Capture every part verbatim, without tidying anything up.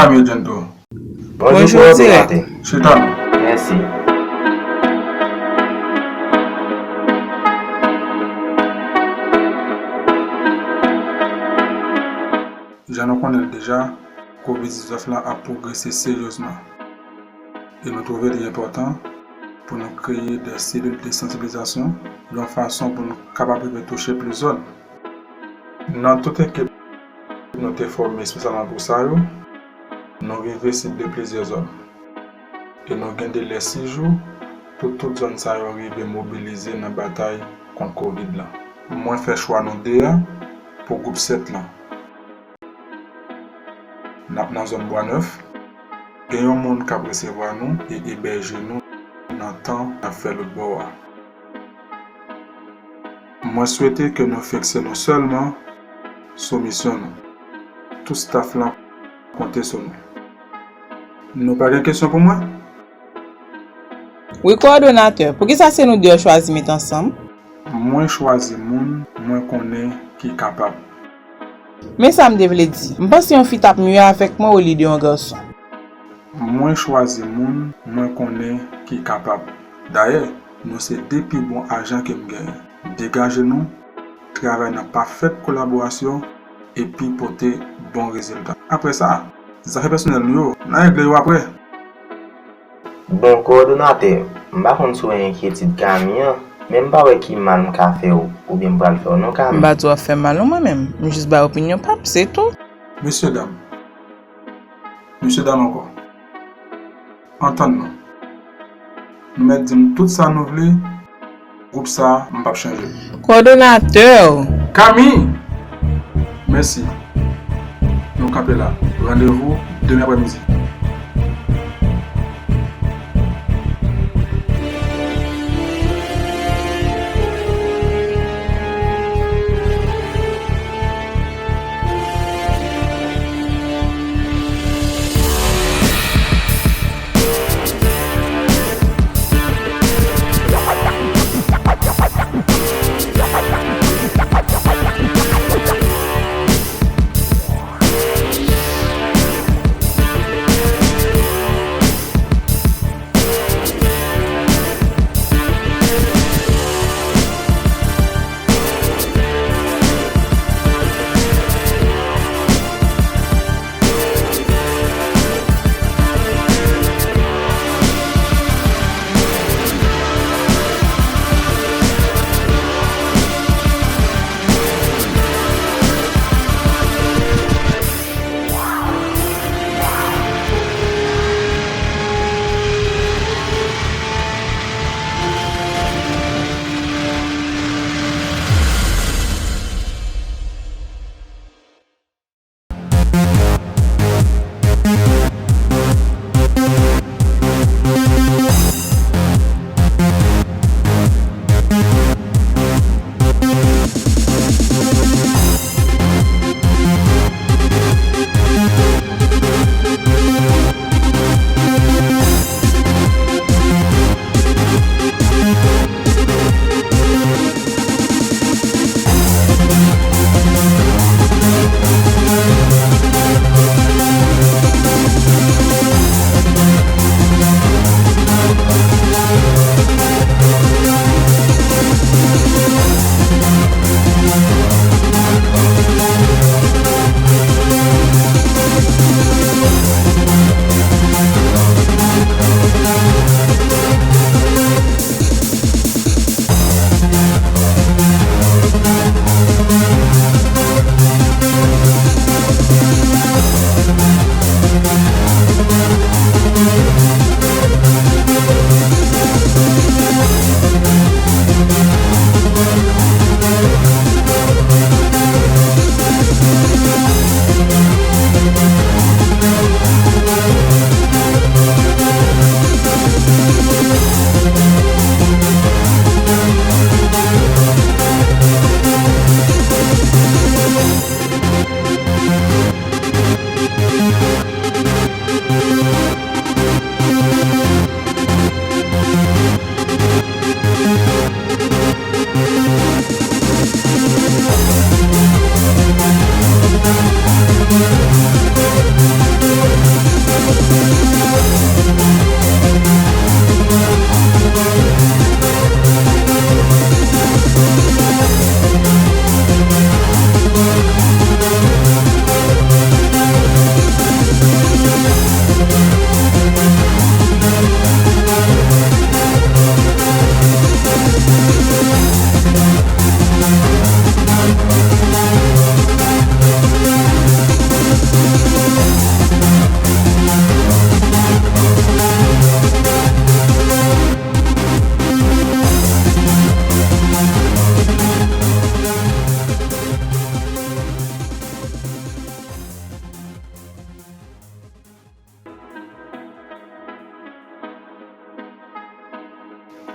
Camille Gento. Bonjou, kowòdonate. Chita non. Mèsi. Jan nou konnen l deja, kovid diznèf la ap pwogrese seryezman. E nou twouve li enpòtan pou nou kreye de selil de sansibilizasyon yon fason pou nou kapab rive touche plis zòn. Nan tout ekip nou te fòme espesyalman pou sa yo, nou rive sible plizyè zòn. E nou gen delè sis jou pou tout zòn sa yo rive mobilize nan batay kont kovid la. Mwen fè chwa nou de a pou gwoup sèt lan. N ap nan zòn Bwa Nèf. Gen yon moun k ap resevwa nou e ebèje nou nan tan n ap fè lòt bò a. Mwen swete ke nou fikse nou sèlman sou misyon nou. Tout staf lan konte sou nou. Nou pa gen kesyon pou mwen? Wi, kowòdonatè, poukisa se nou de yo chwazi met ansanm? Mwen chwazi moun mwen konnen ki kapab. Men sa m te vle di. M panse yon fi t ap mye avèk mwen olye de yon gason. Mwen chwazi moun mwen konnen ki kapab. Dayè, nou se de pi bon ajan ke m genyen. Degaje nou, travay nan pafèt kolaborasyon epi pote bon rezilta. Apre sa, zafè pèsonèl nou yo, n a regle yo apre. Bon, kowòdonatè, m pa konn si w wè enkyetid Kami an, men m pa wè ki mal m ka fè w oubyen m pral fè w non, Kami. M pa di w ap fè m mal non mwen menm. M jis bay opinyon pa m, se tou. Mesyedam, mesyedam ankò, antann nou. Nou mèt di m tout sa nou vle, gwoup sa a, m p ap chanje l. Kowòdonatè! Kami! Mèsi. Nou kanpe la. Randevou demen aprèmidi.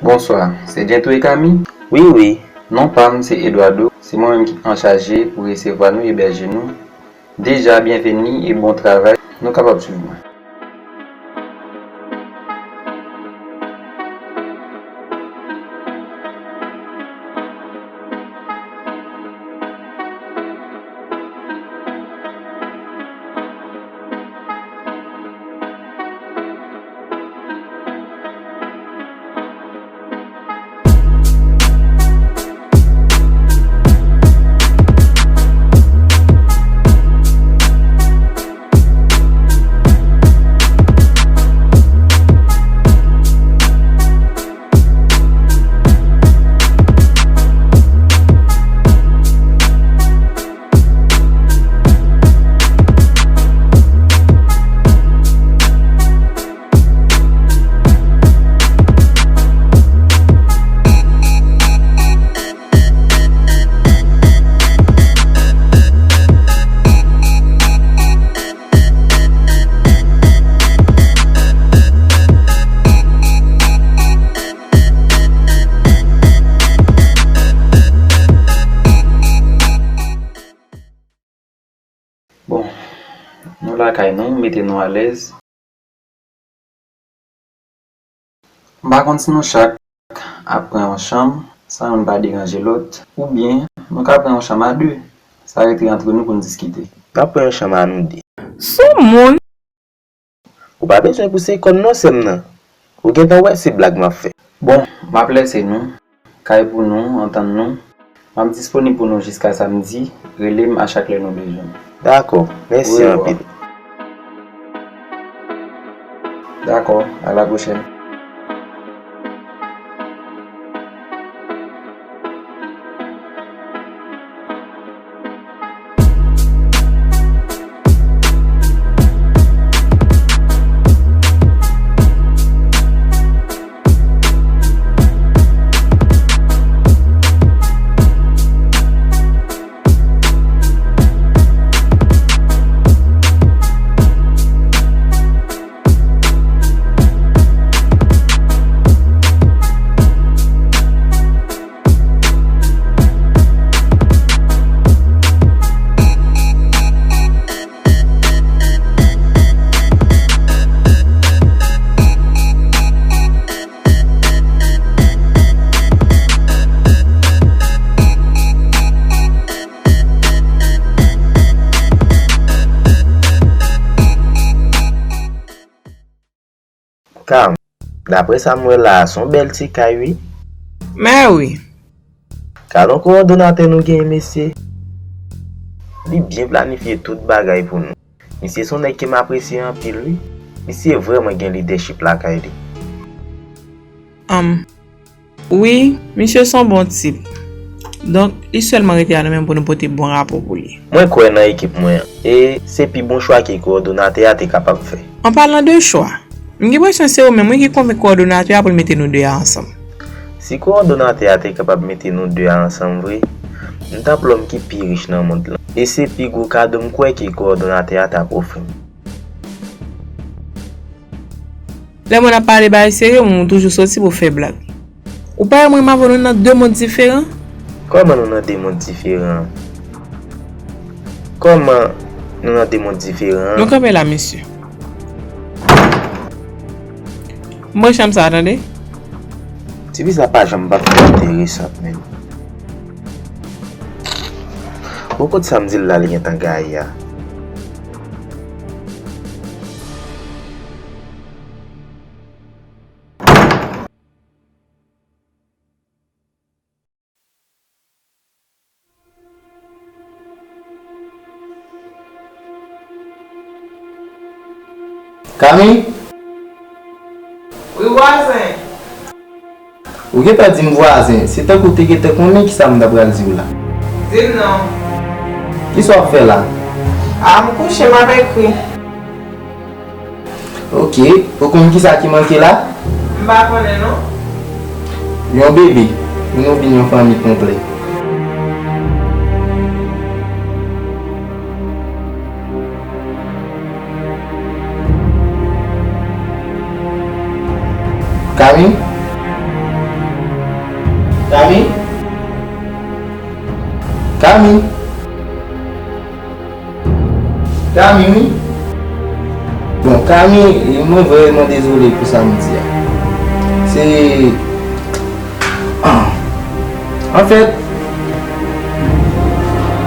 Bonswa, se Djento e Kami? Wi, wi. Non pa m se Eduardo, se mwen menm ki anchaje pou resevwa nou e ebèje nou. Deja, byenveni e bon travay. Nou kapab swiv mwen. Bon, nou lakay nou, mete nou alèz. M pa konn si nou chak ap pran yon chanm, san youn pa deranje lòt, oubyen nou ka pran yon chanm a de, sa rete antre nou pou n diskite. N ap pran yon chanm a nou de. Sou moun! Ou pa bezwen pouse kò n non, sè m nan. Ou gentan wè se blag m ap fè. Bon, m ap lèse nou. Kay pou nou, antann nou. M ap disponib pou nou jiska samdi. Rele m a chak lè nou bezwen m. Dakò, mèsi anpil. Dakò, a la pwochèn. Kam, daprè sa m wè la a, se yon bèl ti kay, wi. Mè wi. Gad on kowòdonatè nou genyen, mesye. Li byen planifye tout bagay pou nou. Misye se yon nèg ke m apresye anpil, wi. Misye vrèman gen lidèchip lakay li. Anm, wi, misye se yon bon tip. Donk, li sèlman rete a nou menm pou nou pote bon rapò pou li. Mwen kwè nan ekip mwen an, e se pi bon chwa ke kowòdonatè a te kapab fè. An palan de chwa, m gen enpresyon se ou menm, wi, ki konvenk kowòdonatè a pou l mete nou de a ansanm. Si kowòdonatè a te kapab mete nou de a ansanm vre, m t ap lòm ki pi rich nan mond lan. E se pi gwo kado m kwè ke kowòdonatè a t ap ofri m. Lè moun ap pale bagay serye, ou toujou soti pou fè blag. Ou pa wè mwen menm avè w nou nan de mond diferan? Kòman nou nan de mond diferan? Kòman nou nan de mond diferan? Nou kanpe la, mesye. M pran chanm sa a, tande. Tifi sa pa janm pa t twò enteresan, menm. Bon, kot sa m di l la, li gentan gaye a. Kami? Wi, vwazen. Ou gentan di m vwazen, se tankou w te gentan konnen kisa m ta pral di w la. Di m non. Kisa w ap fè la? A, m kouche, m ap ekri. Ok, ou konn kisa ki manke la? M pa konnen non. Yon bebe, pou nou vin yon fanmi konplè. Kami? Kami. Kami, wi. Bon, Kami, mwen vrèman dezole pou sa m di a. Se, ah, anfèt,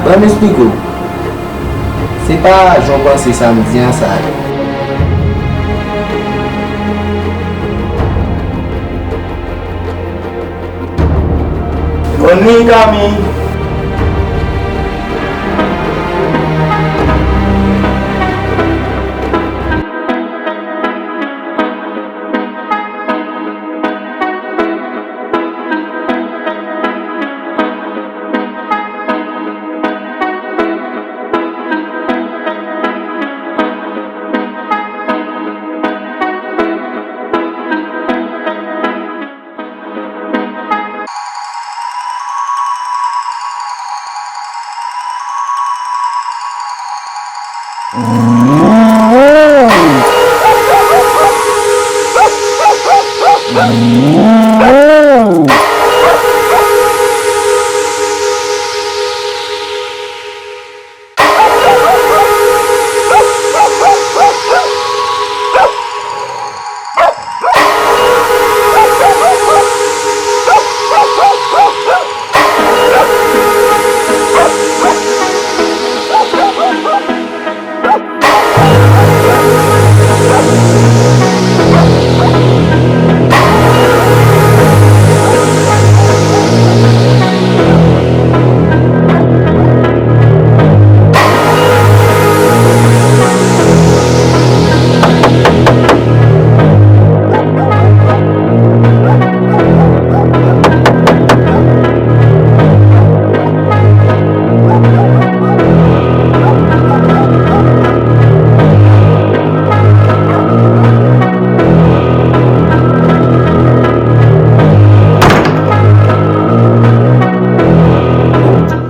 ban m esplike w. Se pa jan w panse sa m di an sa ye. Bòn nwi, Kami.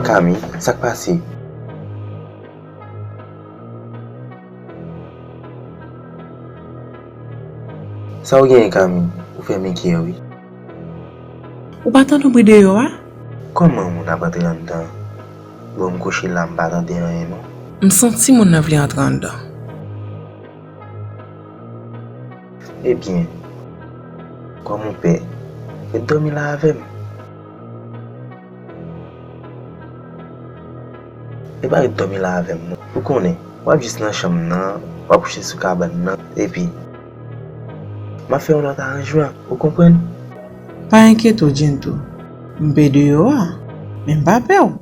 Kami, sa k pase? Sa w genyen, Kami? Ou fè m enkyè, wi. Ou pa tande yon bri deyò a? Kòman moun ap antre anndan? Bon, m kouche la, m pa tande anyen, non. M santi moun nan vle antre anndan. Ebyen, kòm ou pè, ret dòmi la avè m. E pa ret dòmi la avè m, non. Ou konnen, w ap jis nan chanm nan, w ap kouche sou kabann nan, epi m ap fè yon lòt aranjman, ou konprann? Pa enkyete w, Djento. M pè deyò a, men m pa pè w.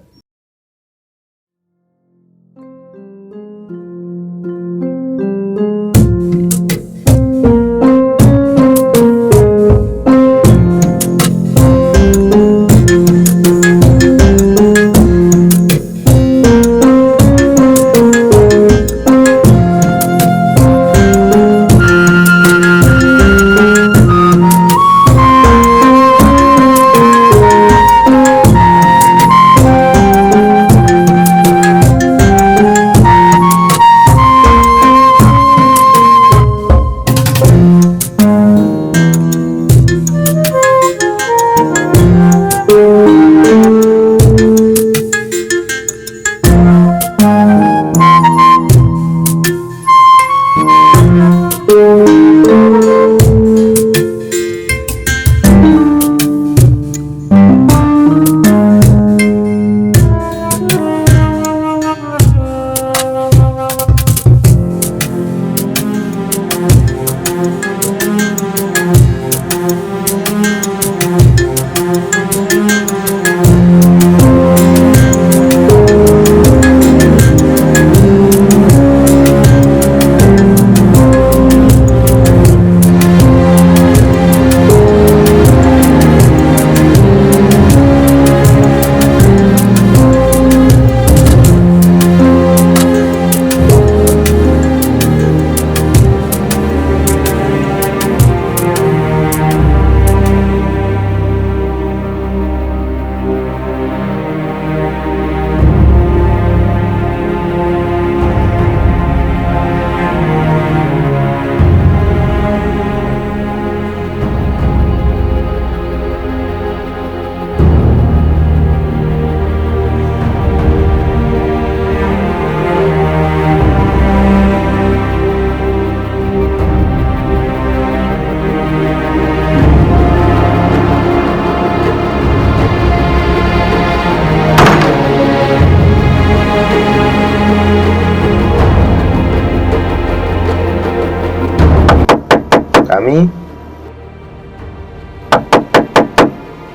Kami?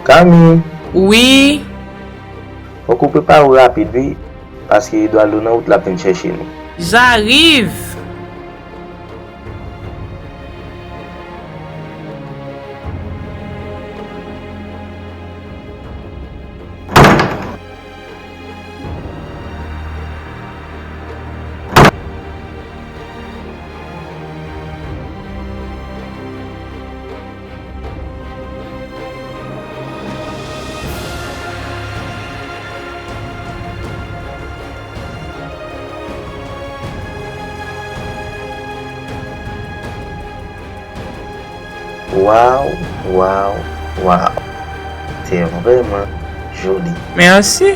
Kami? Wi. Fòk ou prepare w rapid, wi, paske Eduardo nan wout l ap vin chèche nou. J'arrive. Waw, waw, waw. Se vrèman joli. Mèsi.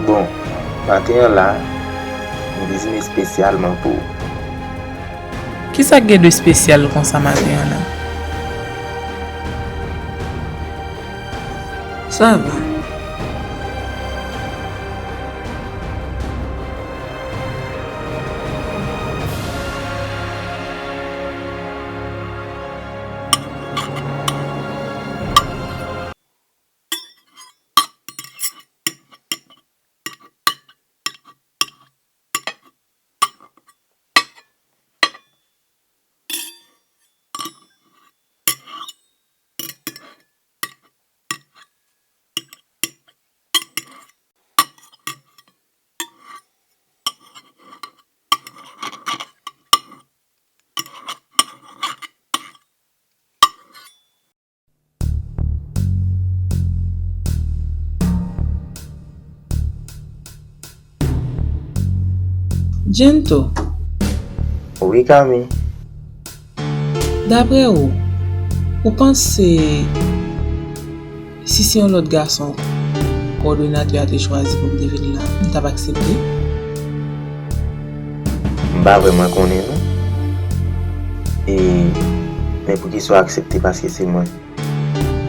Bon, maten an la, m kizine espesyalman pou ou. Kisa k gen de espesyal konsa maten an la? Sa va. Jento. Wi, Kami. Daprè ou, ou panse si se yon lòt gason kowòdonatè a te chwazi pou m te vin la, m t ap aksepte? M pa vrèman konnen non. E, men poukisa w aksepte paske se mwen?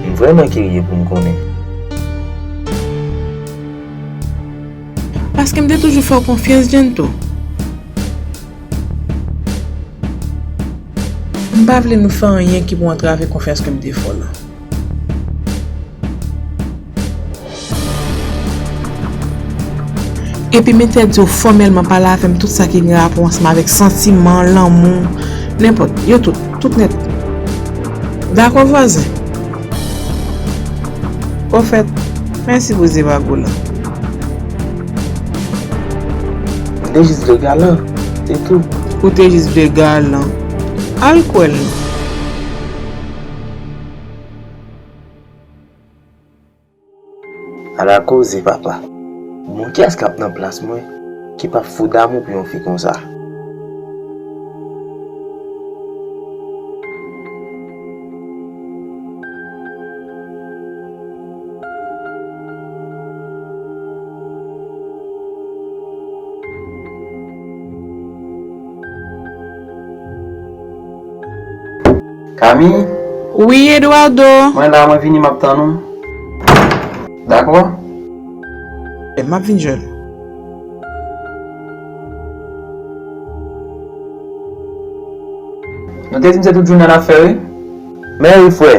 M vrèman kirye pou m konnen. Paske m te toujou fè w konfyans, Jento. M pa vle nou fè anyen ki pou antrave konfyans ke m te fè w lan. Epi m entèdi w fòmèlman pale avè m tout sa ki gen rapò ansanm avèk santiman, lanmou, nenpòt, yo tout, tout nèt. Dakò, vwazen? Ofèt, mèsi pou zevago lan. M te jis vle galan, se tou. Ou te jis vle galan. Al kwè l non. Ala koze, papa. Bon, kiyès k ap nan plas mwen ki p ap fou damou pou yon fi konsa? Kami? Wi, Eduardo. Mwen la, mwen vini, m ap tann ou. Dakò? E m ap vin jwenn ou. Nou te di m se tout jounen n ap fè, wi. Men wi, frè.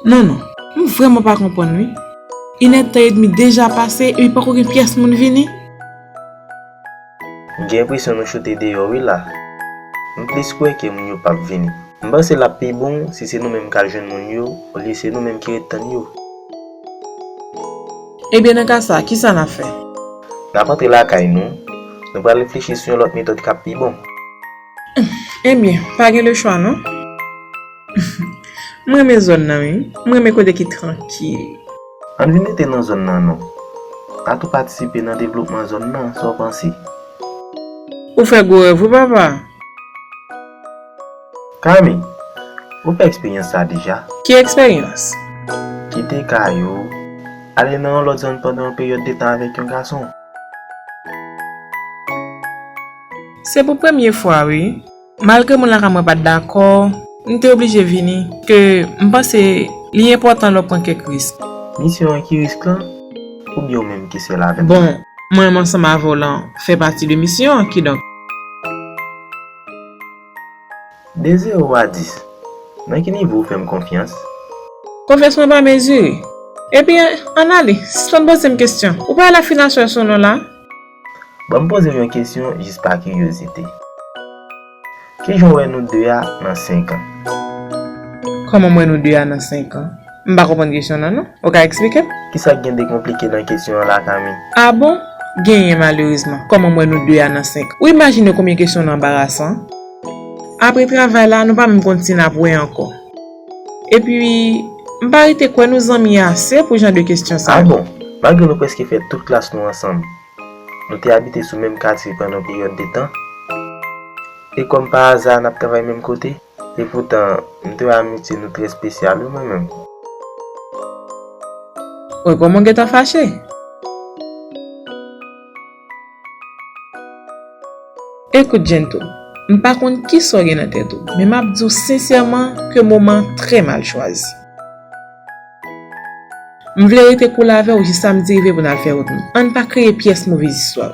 Non, non. M vrèman pa konprann, wi. Inèdtan edmi deja pase, epi poko gen pyès moun vini. M gen enpresyon nou choute deyò, wi, la. M plis kwè ke moun yo p ap vini. M panse l ap pi bon si se nou menm k al jwenn moun yo, olye se nou menm ki ret tann yo. Ebyen, nan ka sa a, kisa n ap fè? N ap antre lakay nou. Nou pral reflechi sou yon lòt metòd k ap pi bon. Ebyen, pa gen lechwa, non. M renmen zòn nan, wi. M renmen kote ki trankil. Ann vin rete nan zòn nan, non. N a tou patisipe nan devlopman zòn nan, sa w panse? Ou fè gwo rèv, wi, papa. Kami, ou fè eksperyans sa a deja? Ki eksperyans? Kite kay ou, ale nan yon lòt zòn pandan yon peryòd de tan avèk yon gason. Se pou premye fwa, wi. Malgre moun lakay mwen pa t dakò, m te oblije vini, ke m panse li enpòtan lè w pran kèk risk. Misyon an ki risk lan? Oubyen ou menm ki sèl avè m? Bon, mwen menm ansanm avè w lan fè pati de misyon an, kidonk. De zewo a dis, nan ki nivo ou fè m konfyans? Konfyans mwen pa mezire. Ebyen, ann ale, sispann poze m kesyon. Ou pral la fin aswè sou nou la? Ban m poze w yon kesyon jis pa kiryozite. Kijan w wè nou de a nan senk an? Kòman m wè nou de a nan senk an? M pa konprann kesyon nan, non. Ou ka eksplike m? Kisa k gen de konplike nan kesyon an la, Kami? A bon? Genyen, malerezman. Kòman m wè nou de a nan senk an? Ou imajine konbyen kesyon nan anbarasan? Apre travay la, nou pa menm konn si n ap wè ankò. Epi, m pa rete kwè nou zanmi ase pou jan de kesyon sa yo. A bon? Malgre nou prèske fè tout klas nou ansanm, nou te abite sou menm katye pandan yon peryòd de tan. E kòm pa aza, n ap travay menm kote. Epoutan, m te wè amitye nou trè espesyal, wi, mwen menm. Wè kòman w gentan fache. Ekout, Jento, m pa konn kisa w gen nan tèt ou, men m ap di w sensèman ke moman an trè mal chwazi. M vle rete koule avè w jis samdi rive pou n al fè wout nou. Ann pa kreye pyès move zistwa.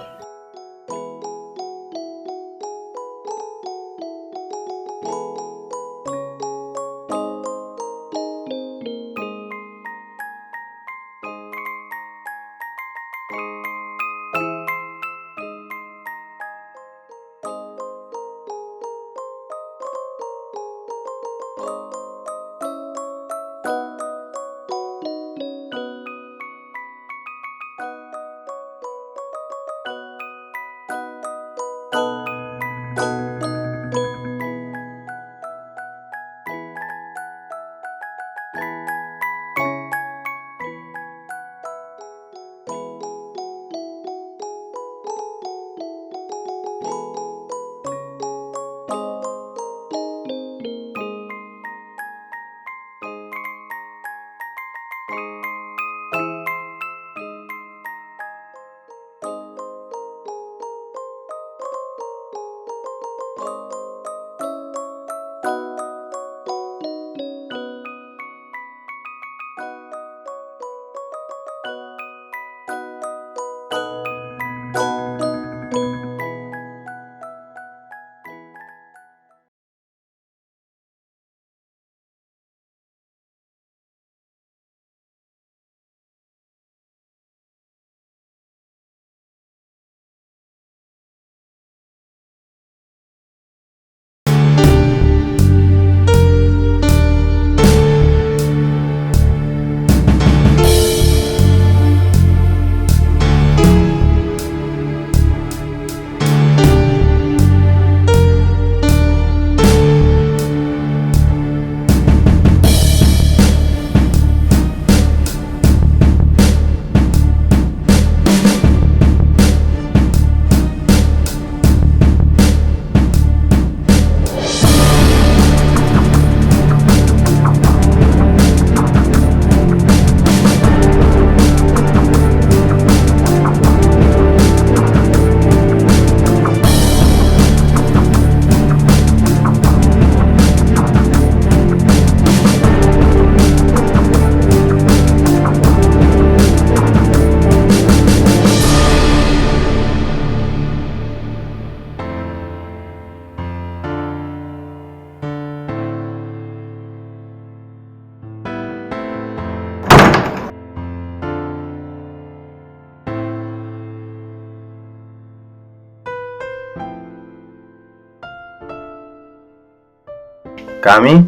Kami?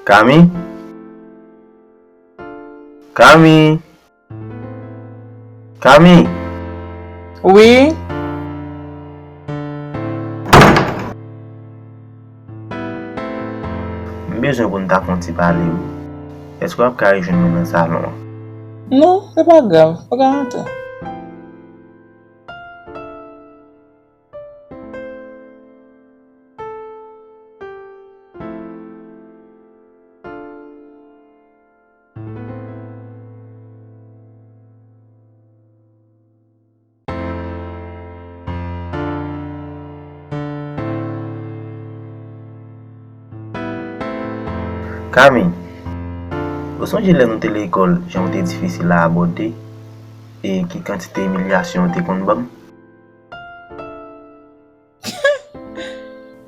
Kami? Kami? Kami? Wi. M bezwen pou n ta fè yon ti pale, wi. Èske w ap ka rejwenn mwen nan salon an? Non, se pa grav. Ou ka antre. Kami, ou sonje lè nou te lekòl, jan w te difisil a abòde, e ki kantite imilyasyon w te konn ban m?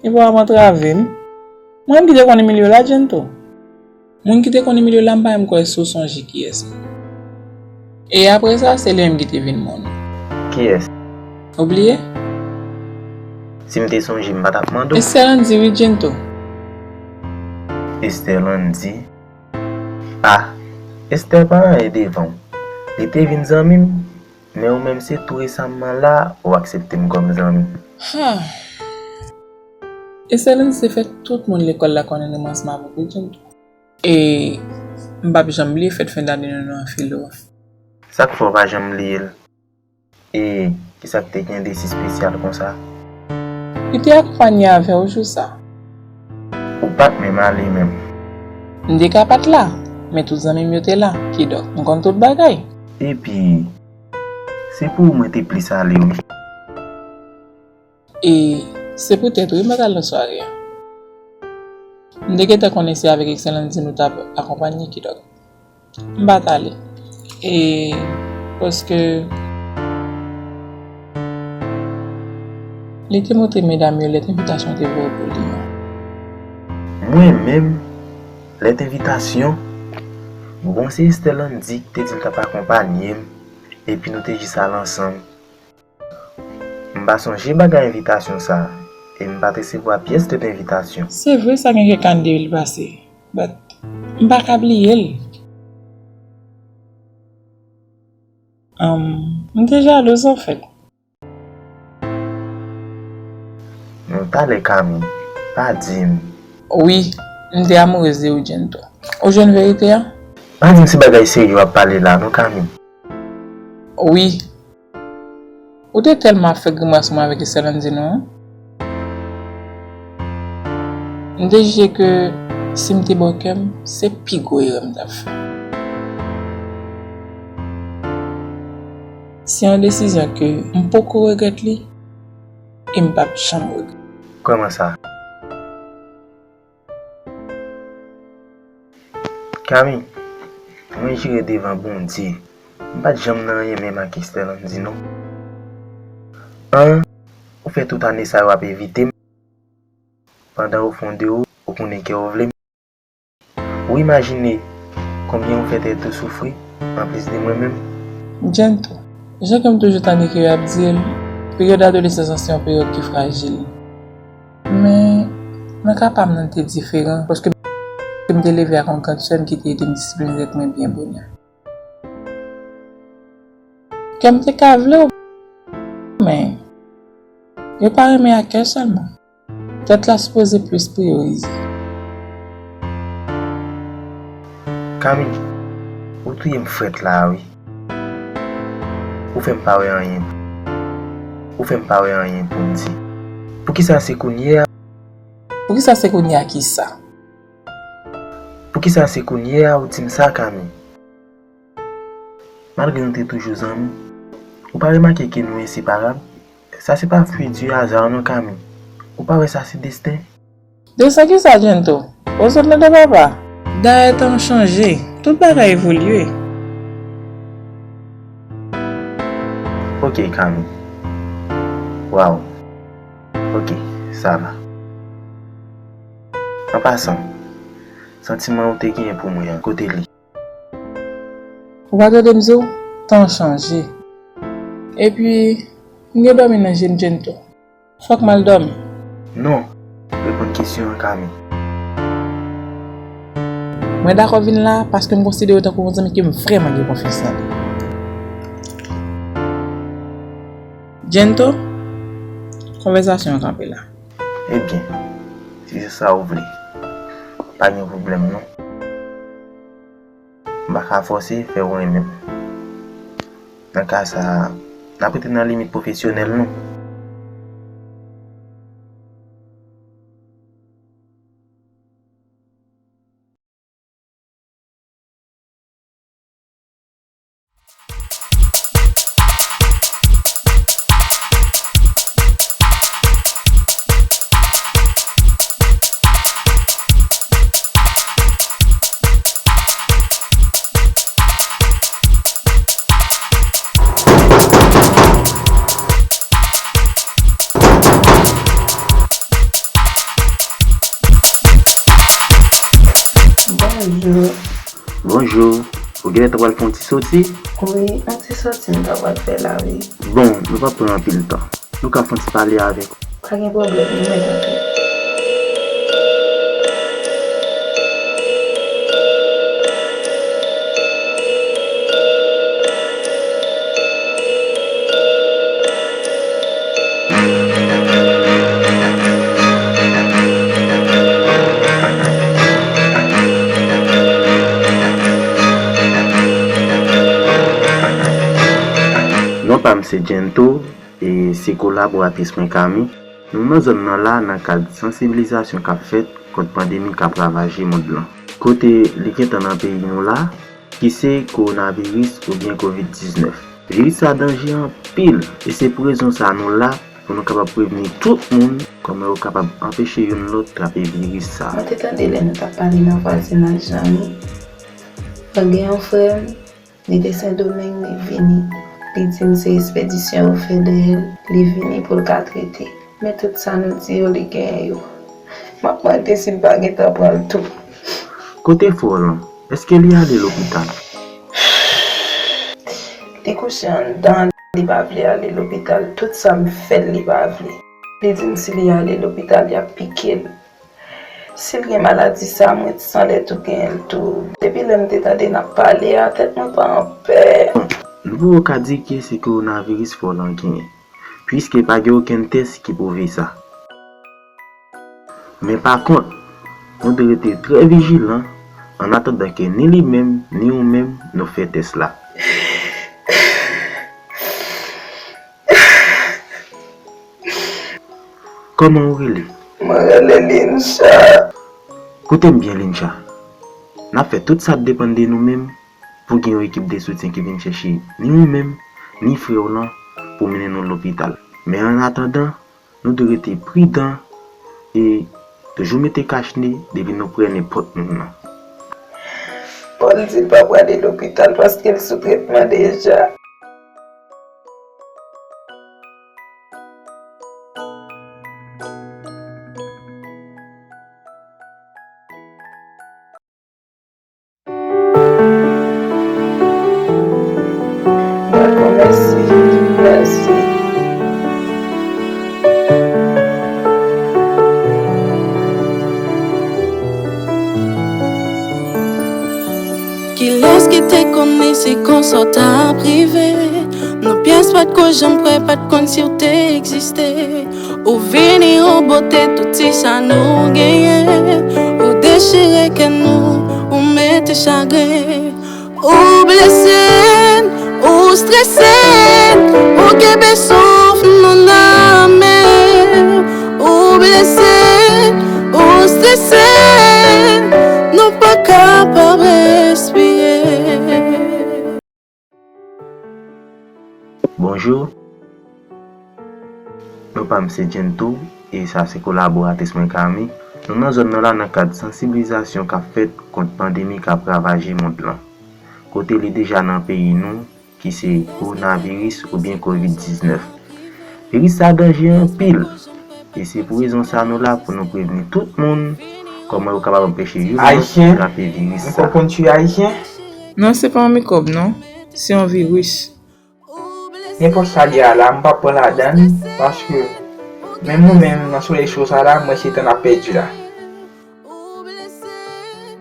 Li pa antrave m. Mwen menm ki te konn imilye w la, Jento. Moun ki te konn imilye w la, m pa menm kwè si w sonje kiyès li. E apre sa, se li menm ki te vin moun. Kiyès? Ou bliye? Si m te sonje, m pa t ap mande w. Esther Landy, wi, Jento. Esther Landy? Ah, Esther pa anyen devan w. Li te vin zanmi m, men ou menm se tou resaman la ou aksepte m kòm zanmi. Ha! Esther Landy te fè tout moun lekòl la konnen romans m avè w, wi, Jento. E m p ap janm bliye fèt fen dane nou nan filo a. Sa k fè w pa janm bliye l? E kisa k te gen de si espesyal konsa? Li te akonpanye avè w jou sa. Ou pa t menm ale menm. M te ka pa t la, men tout zanmi m yo te la, kidonk, m konn tout bagay. Epi, se pou ou mwen te plis ale, wi. E se poutèt, wi, m pa t al nan sware a. M te gentan konnen se avèk Esther Landy nou t ap akonpanye, kidonk. M pa t ale. E paske li te montre medam yo lèt envitasyon te voye pou li an. Mwen menm, lèt envitasyon? Bon, se Esther Landy ki te di l t ap akonpanye m, epi nou te jis al ansanm. M pa sonje bagay envitasyon sa a, e m pa t resevwa pyès lèt envitasyon. Se vre sa gen kèk ane depi l pase, but m pa ka bliye l. Anm, m te jalouz, anfèt. Non, talè, Kami, pa di m. Wi, m te amourez de ou, Jento. Ou jwenn verite a? Pa di m se bagay serye w ap pale la, non, Kami. Wi. Ou te tèlman ap fè grimas mwen avèk Esther Landy nou an. M te jije ke si m te ba w kè m, se pi gwo erè m t ap fè. Se yon desizyon ke m poko regrèt li e m p ap janm regrèt. Kòman sa? Kami, mwen jire devan Bondye, m pa t janm nan anyen menm ak Esther Landy non. An, ou fè tout ane sa yo ap evite m, pandan o fon de ou, ou konnen ke ou vle m. Ou imajine konbyen ou fè tèt ou soufri, anplis de mwen menm? Jento, jan ke m toujou tande ke y ap di l, peryòd adolesans lan se yon peryòd ki frajil. Men, nan ka pa m nan te diferan, paske m te leve ak yon grann sè m ki te ede m disipline tèt mwen byen bonè. Kè m te ka vle w, men yo pa renmen ak kè sèlman. Tèt la sipoze plis priyorize. Kami, ou touye m frèt la a wi. Ou fè m pa wè anyen. Ou fè m pa wè anyen pou m di. Poukisa se kounye a? Poukisa se kounye a kisa? Poukisa se kounye a ou di m sa, Kami? Malgre nou te toujou zanmi, ou pa remake ke nou enseparab? Sa se pa fwi di aza non, Kami. Ou pa wè sa se desten? Desten kisa, Jento? Ou sot nan tèt papa? Dayè tan chanje, tout bagay evolye. Oke, Kami. Waw. Oke, sa va. An pasan, santiman ou te genyen pou mwen an, kote li? Ou pa tande m di w, tan chanje. Epi, m gen dòmi nan je m, Jento. Fòk m al dòmi. Non. Reponn kesyon an, Kami. Mwen dakò vin la paske m konsidere w tankou yon zanmi ke m vrèman gen konfyans nan li. Jento, konvèsasyon an kanpe la. Ebyen, si se sa w vle, pa gen pwoblèm non. M pa ka fòse fè w renmen m. Nan ka sa a, n ap rete nan limit pwofesyonèl nou. Bonjou. Bonjou. Ou genlè ta pral fè yon ti soti? Wi, yon ti soti m ta pral fè la, wi. Bon, nou p ap pran anpil tan. Nou ka fè yon ti pale avèk ou. Pa gen pwoblèm, nou mèt antre. Non pa m se Jento, e se kolaboratris mwen Kami. Nou nan zòn nan la nan kad sansibilizasyon k ap fèt kont pandemi k ap ravaje mond lan. Kote li gentan nan peyi nou la, ki se kowonaviris oubyen kovid diznèf. Viris sa danje anpil, e se pou rezon sa nou la pou nou kapab prevni tout moun, kòman yo kapab anpeche youn lòt trape viris sa. Mwen te tande lè nou t ap pale nan vwazinaj lan, wi. Mwen gen yon frè m, li te Sendomeng, li vini. Li di m se espedisyon yo fè dèyè l, li vini pou l ka trete. Men tout sa nou di yo, li genyen yo. M ap mande si l pa gentan pran l tou. Kote frè w lan? Èske li ale lopital? Li kouche anndan, li pa vle ale lopital. Tout sa m fè l, li pa vle. Li di m si li ale lopital, y ap pike l. Si l gen maladi sa, mwen sanlè tou genyen l tou. Depi lè m te tande n ap pale a, tèt mwen pa anpè. Nou poko ka di ke se kowonaviris frè w lan genyen, piske pa gen okenn tès ki pwouve sa. Men pa kont, nou dwe rete trè vijilan annatandan ke ni li menm, ni ou menm, nou fè tès la. Kòman ou rele? Mwen rele Lincha. Koute m byen, Lincha. N ap fè tout sa k depann de nou menm pou gen yon ekip de soutyen ki vin chèche ni ou menm, ni frè w lan pou mennen nou lopital. Men annatandan, nou dwe rete pridan e toujou mete kach ne depi nou prè nenpòt moun nan. Paul di l pa prale lopital paske l sou tretman deja. Dakò, mèsi. Mèsi. Kilès ki te konnen se konsa w t ap rive? Nou pyès pa t ko janm kwè, pa t konn si w te egziste. Ou vini, ou bote tout ti sa nou genyen. Ou dechire kè nou, ou mete chagren. Ou blese n, ou strese n, ou kenbe souf nou nan men. Ou blese n, ou strese n, nou pa kapab respire. Bonjou. Non pa m se Jento, e sa se kolaboratris mwen Kami. Nou nan zòn nan la nan kad sansibilizasyon k ap fèt kont pandemi k ap ravaje mond lan, kote li deja nan peyi nou, ki se kowonaviris oubyen kovid diznèf. Viris sa danje anpil, e se pou rezon sa nou la pou nou prevni tout moun kòman yo kapab anpeche youn lòt trape viris sa. Ayisyen, ou konprann tu ayisyen? Non, se pa yon mikwòb non, se yon viris. Nenpòt sa li a la, m p ap pran ladan l, paske Men mwen menm, nan solèy cho sa la, mwen se tan ap pèdi la.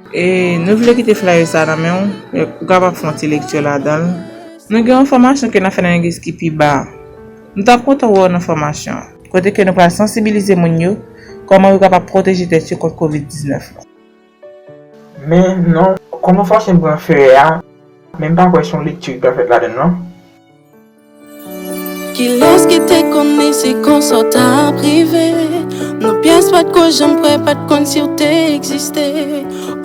E nou vle kite flyer sa nan men w, ou kapab fè yon ti lekti ladan l. Nou gen yon fòmasyon ke n ap fè nan legliz ki pi ba a. Nou t ap kontan wè w nan fòmasyon an, kote ke nou pral sansibilize moun yo kòman yo kapab pwoteje tèt yo kont kovid diznèf la. Men non, kòman fòse m pran flyer a, men m pa kwè se yon lekti ki pral fèt ladan l non. Kilès ki te konnen se konsa w t ap rive? Nou pyès pa t ko janm kwè, pa t konn si w te egziste.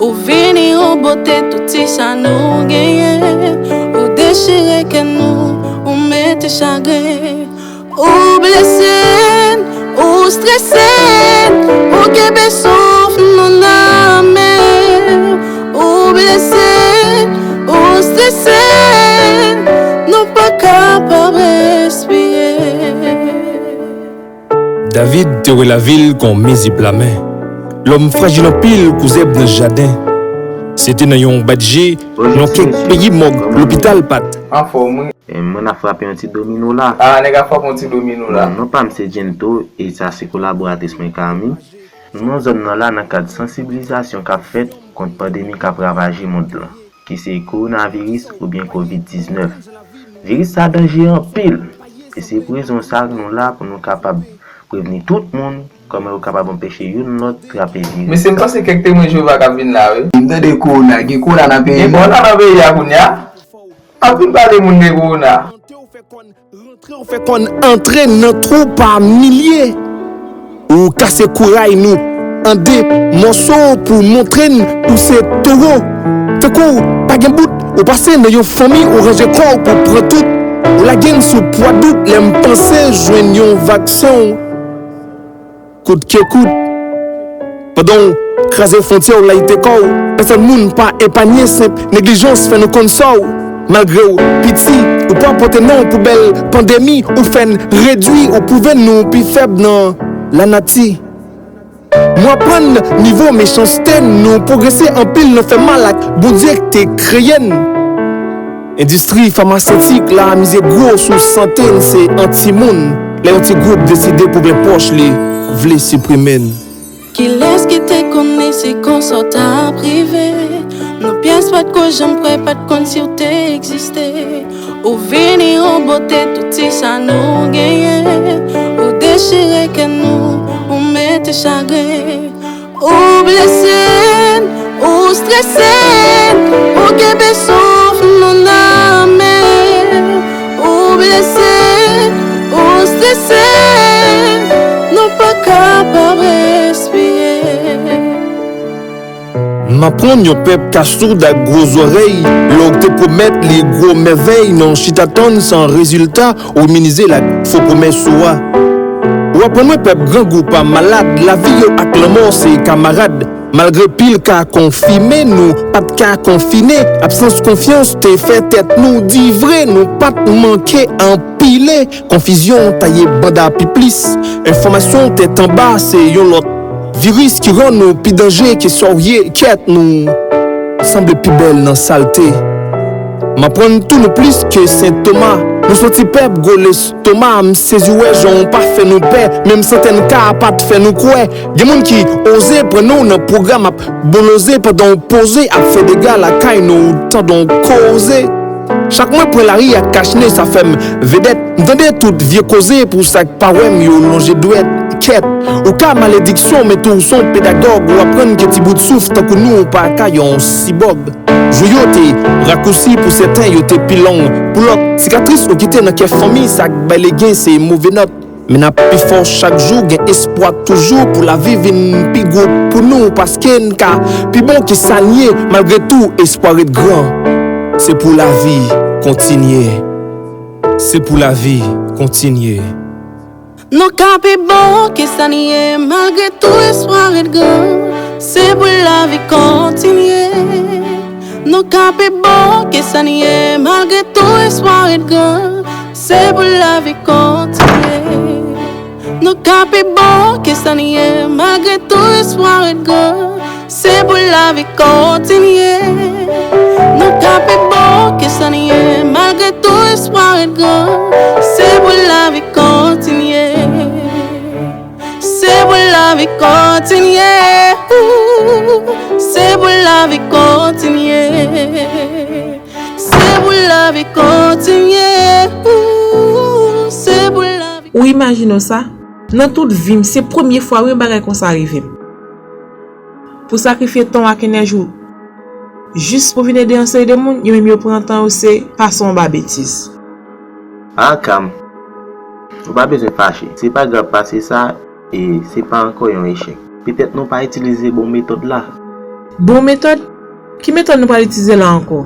Ou vini, ou bote tout ti sa nou genyen. Ou dechire kè nou, ou mete chagren. Ou blese n, ou strese n, ou kenbe souf nou nan men. Ou blese n, ou strese n, nou pa kapab respire. David te wè lavil kon mezib lamen. Lòm frajil anpil kou zèb nan jaden. Se te nan yon bat je, nan kèk peyi mòg lopital pa t. Anfòm wi. E mwen ap frape yon ti domino la. Ah, nèg ap frape yon ti domino la. Bon, non pa m se Jento e sa se kolaboratris mwen Kami. Nou nan zòn nan la nan kad sansibilizasyon k ap fèt kont pandemi k ap ravaje mond lan, ki se kowonaviris oubyen kovid diznèf. Viris sa danje anpil, e se pou rezon sa nou la pou nou kapab prevni tout moun kòman yo kapab anpeche youn lòt trape viris. Mesye, m panse kèk Temwen Jewova k ap vin la wi. M tande kowona, gen kowona nan peyi a. Gen kowona nan peyi a kounye a? Ap vin pale moun gen kowona. Rantre w fè kòn antre nan twou pa milye. Ou kase kouray nou an de mòso pou montre n ou se towo. Tankou w pa gen bout, ou pase nan yon fanmi, ou ranje kò w pou pran tout. Ou lage n sou pwa dout lè m panse jwenn yon vaksen w. Kout ke kout. Pandan w kraze fwontyè w layite kò w, pèsòn moun pa epanye, senp neglijans fè nou konn sò w. Malgre w piti, ou pa pote non pou bèl pandemi, ou fè n redwi, ou pwouve n nou pi fèb nan lanati. Nou aprann nivo mechanste n, nou pwogrese anpil nan fè mal ak Bondye k te kreye n. Endistri famasetik la mize gwo sou sante n, se an timoun lè yon ti gwoup deside poupe pòch li vle siprime n. Kilès ki te konnen se konsa w t ap rive? Nou pyès pa t ko janm kwè, pa t konn si w te egziste. Ou vini, ou bote tout ti sa nou genyen. Ou dechire kè nou, ou mete chagren. Ou blese n, ou strese n, ou kenbe souf nou nan men. Ou blese n, ou strese n, nou pa kapab respire. M aprann yon pèp ka soud ak gwo zòrèy. Lè w te pwomèt li gwo mèvèy, nan chita tann san rezilta, ou minize l ak fo pwomès ou a. Ou aprann mwen pèp grangou pa malad, lavi yo ak lanmò se kamarad. Malgre pil ka konfime, nou pa t ka konfine. Absans konfyans te fè tèt nou di vre, nou pa t manke anpile. Konfizyon taye banda pi plis. Enfòmasyon tèt anba se yon lòt viris ki rann nou pi danje ke sa w ye. Kèt, nou sanble pi bèl nan salte. M aprann tou nou plis ke Sen Toma. Nou se yon ti pèp gwo lestoma. M sezi wè jan w pa fè nou pè. Menm santèn ka pa t fè nou kwè. Gen moun ki oze pran non w nan pwogram ap boloze pandan w poze ap fè dega lakay nou, ou tande yon koze. Chak mwen pran lari ak kachne, sa fè m vedèt. M tande tout vye koze pou sa k pa wè m, yo lonje dwèt. Kèt, ou ka malediksyon, men tou w se yon pedagòg, ou aprann ke ti bout souf tankou nou pa ka yon sibòg. Jou yo te rakousi pou sèten, yo te pi long pou lòt. Sikatris ou kite nan kè fanmi, sa k bay legen se move nòt. Men n ap pi fò chak jou, gen espwa toujou pou lavi vin pi gwo pou nou, paske n ka pi bon ke sa n ye. Malgre tou, espwa ret gran. Se pou lavi kontinye. Se pou lavi kontinye. Nou ka pi bon ke sa n ye, malgre tou espwa ret gran. Se pou lavi kontinye. Nou ka pi bon ke sa n ye, malgre tou espwa ret gran. Se pou lavi kontinye. Nou ka pi bon ke sa n ye, malgre tou espwa ret gran. Se pou lavi kontinye. Nou ka pi bon ke sa n ye, malgre tou espwa ret gran. Se pou lavi kontinye. Kontinye, ou, se pou lavi kontinye. Se pou lavi kontinye, ou, se pou lavi. Ou imajine w sa? Nan tout vi m, se premye fwa wi yon bagay konsa rive m. Pou sakrifye tan w ak enèji w jis pou vin ede yon seri de moun, yo menm yo pran tan yo se pase w anba betiz. Ah, Cam, ou pa bezwen fache. Se pa grav pase sa, e se pa ankò yon echèk. Petèt nou pa itilize bon metòd la. Bon metòd? Ki metòd nou pral itilize la ankò?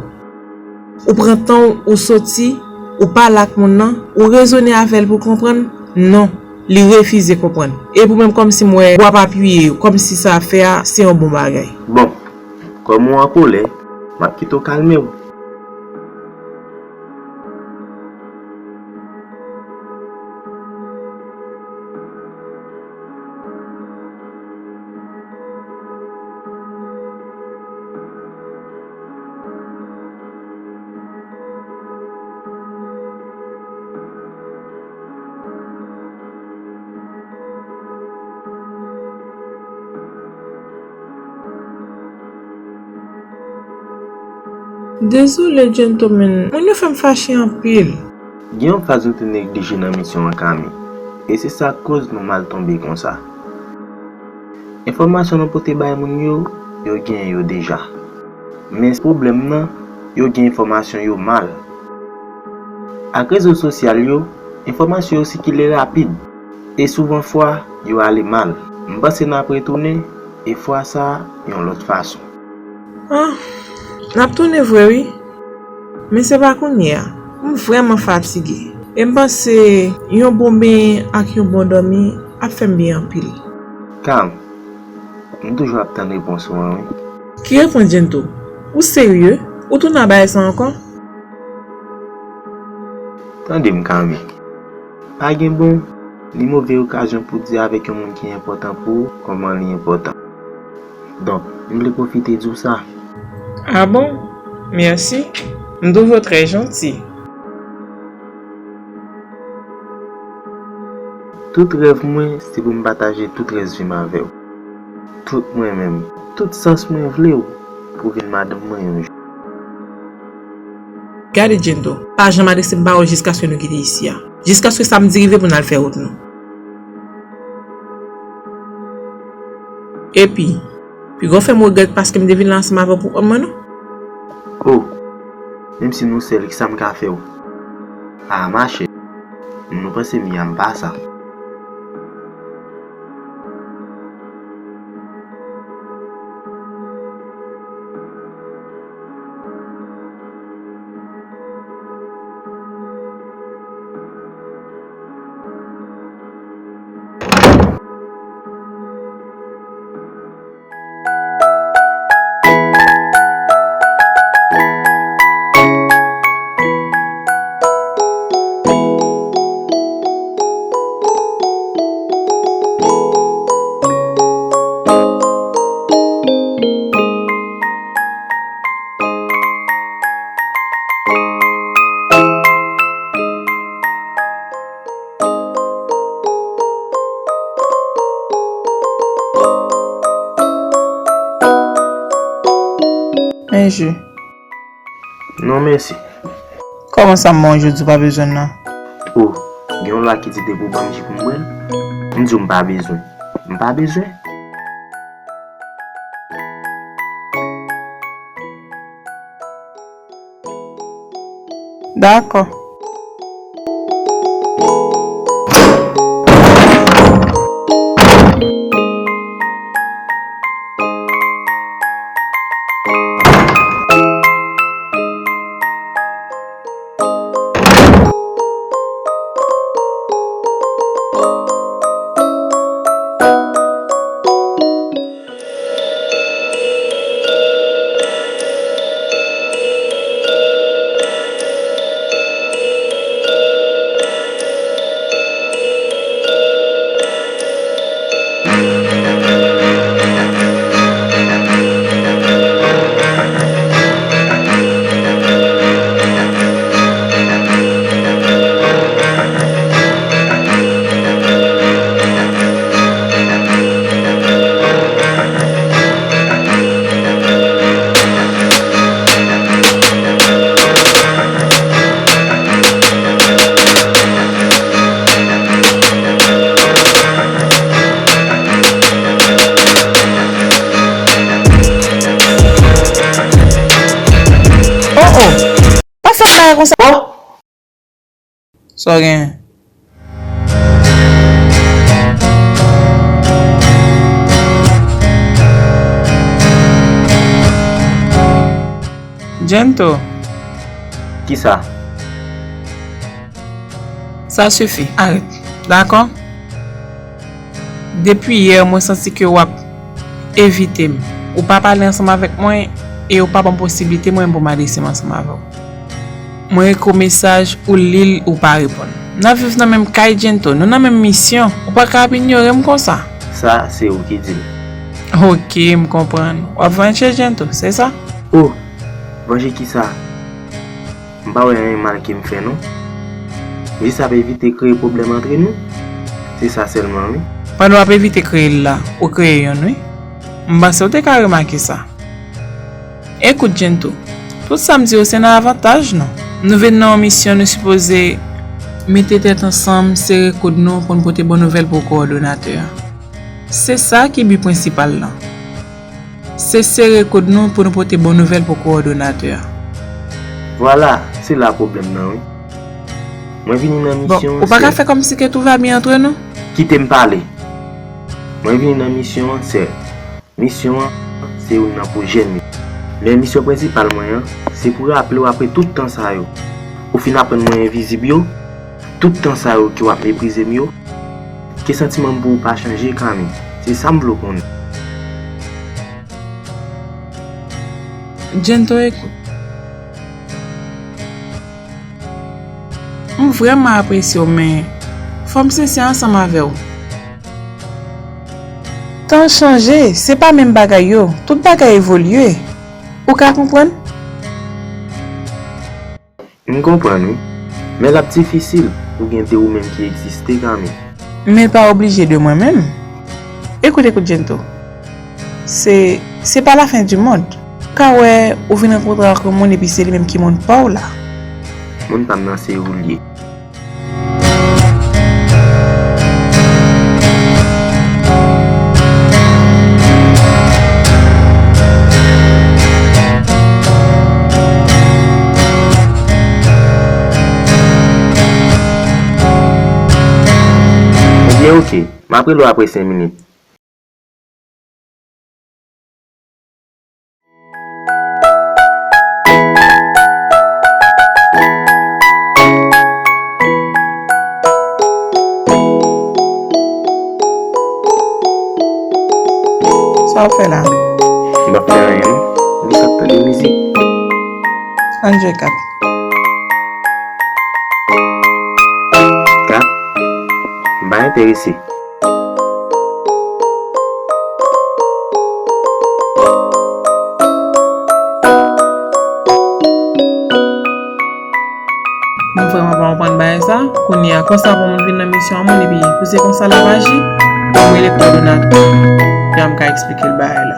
Ou pran tan w, ou soti, ou pale ak moun nan, ou rezone avè l pou konprann? Non, li refize konprann. Epi w menm kòmsi m wè w ap apiye, kòmsi sa w ap fè a se yon bon bagay. Bon, kòm ou an kolè, m ap kite w kalme w. Dezole, Gentleman, moun yo fè m fache anpil. Gen yon faz nou te neglije nan misyon an, Kami, e se sa k koz nou mal tonbe konsa. Enfòmasyon nou pote bay moun yo, yo genyen yo deja. Men pwoblèm nan, yo gen enfòmasyon yo mal. Ak rezo sosyal yo, enfòmasyon yo sikile rapid, e souvan fwa, yo ale mal. M panse n ap retounen, e fwa sa a, yon lòt fason. Ah, n ap tounen vre wi. Men se pa kounye a. M vrèman fatige. E m panse yon bon benyen ak yon bon dòmi ap fè m byen anpil. Kam, m toujou ap tann repons ou an wi. Ki repons, Gento? Ou serye? Ou tounen a bagay sa ankò? Tande m, Kami. Pa gen bon ni move okazyon pou di avèk yon moun ki enpòtan pou ou kòman li enpòtan. Donk, m vle pwofite di w sa. Ah bon? Mèsi. M twouve w trè janti. Tout rèv mwen, se pou m pataje tout rès vi m avè w. Tout mwen menm, tout sans mwen vle w pou vin madanm mwen yon jou. Gade, Gento, pa janm adrese m pawòl jiskaske nou kite isi a. Jiskaske sa m di rive pou n al fè wout nou. Epi, piga w fè m regrèt paske m te vin la ansanm avè w pou kont mwen, non? Oh, menm si nou sèl, kisa m ka fè w? Ah, machè, nou panse m yam pa sa. Men ji. Non, mèsi. Kòman sa m ba w jodi w pa bezwen l nan? Oh, gen yon lwa ki di depi w ban m ji pou m bwè l. M di w m pa bezwen. M pa bezwen. Dakò. Konsa. Oh! Sa w genyen? Jento. Kisa? Sa sifi. Arèt. Dakò? Depi yè, mwen santi ke w ap evite m. Ou pa pale ansanm avèk mwen e ou pa ban m posiblite mwen pou m adrese m ansanm avè w. Mwen ekri w mesaj, ou li l, ou pa reponn. N ap viv nan menm kay, Jento. Nou nan menm misyon. Ou pa ka ap inyore m konsa. Sa, se ou ki di l. Oke, m konprann. W ap vanje, Jento, se sa? Oh, vanje kisa? M pa wè anyen mal ke m fè non. M jis ap evite kreye pwoblèm antre nou. Se sa sèlman wi. Pandan w ap evite kreye l la, ou kreye youn wi. M panse w te ka remake sa. Ekout, Jento, tout sa m di yo se nan avantaj nou. Nou vin nan yon misyon, nou sipoze mete tèt ansanm, sere kòd nou pou n pote bon nouvèl pou kowòdonatè a. Se sa ki bi prensipal lan. Se sere kòd nou pou nou pote bon nouvèl pou kowòdonatè a. Vwala, se la pwoblèm nan wi. Mwen vini nan misyon an sè. Bon, ou pa ka fè kòmsi ke tout va byen antre nou? Kite m pale. Mwen vini nan misyon an sè. Misyon an, se youn nan pwojè m yo. Men misyon prensipal mwen an, se pou raple w apre tout tan sa yo. Ou fin aprann mwen envizib yo, tout tan sa yo ke w ap meprize m yo, ke santiman m pou ou pa chanje, Kami. Se sa m vle w konnen. Jento, ekout. M vrèman apresye w, men fò m sensè ansanm avè w. Tan chanje, se pa menm bagay yo. Tout bagay evolye. Ou ka konprann? M konprann, wi. Men l ap difisil pou gen de ou menm ki egziste, Kami. Men l pa oblije de mwen menm. Ekout, ekout, Jento. Se, se pa la fen di mond. Ou ka wè, ou vin rankontre ak yon moun epi se li menm ki moun pa w la. Moun pa m nan se ou l ye. Ebyen, oke. M ap rele w apre senk minit. Sa w fè la? M pa fè anyen, non. M jis ap tande mizik. Ann jwe kat. Kat? M pa enterese. M vrèman pa konprann bagay sa. Kounye a, konsa pou moun vin nan misyon an moun, epi pou se konsa l ap aji, m rele kowòdonatè, jan m ka eksplike l bagay la.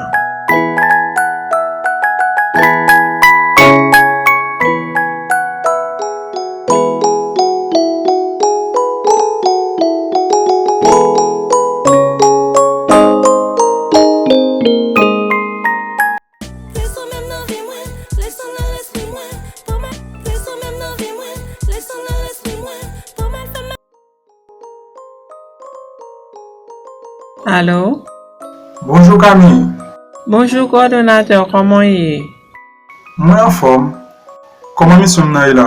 Alo? Bonjou, Kami. Bonjou, kowòdonatè, kòman w ye? Mwen anfòm. Kòman misyon m nan ye la?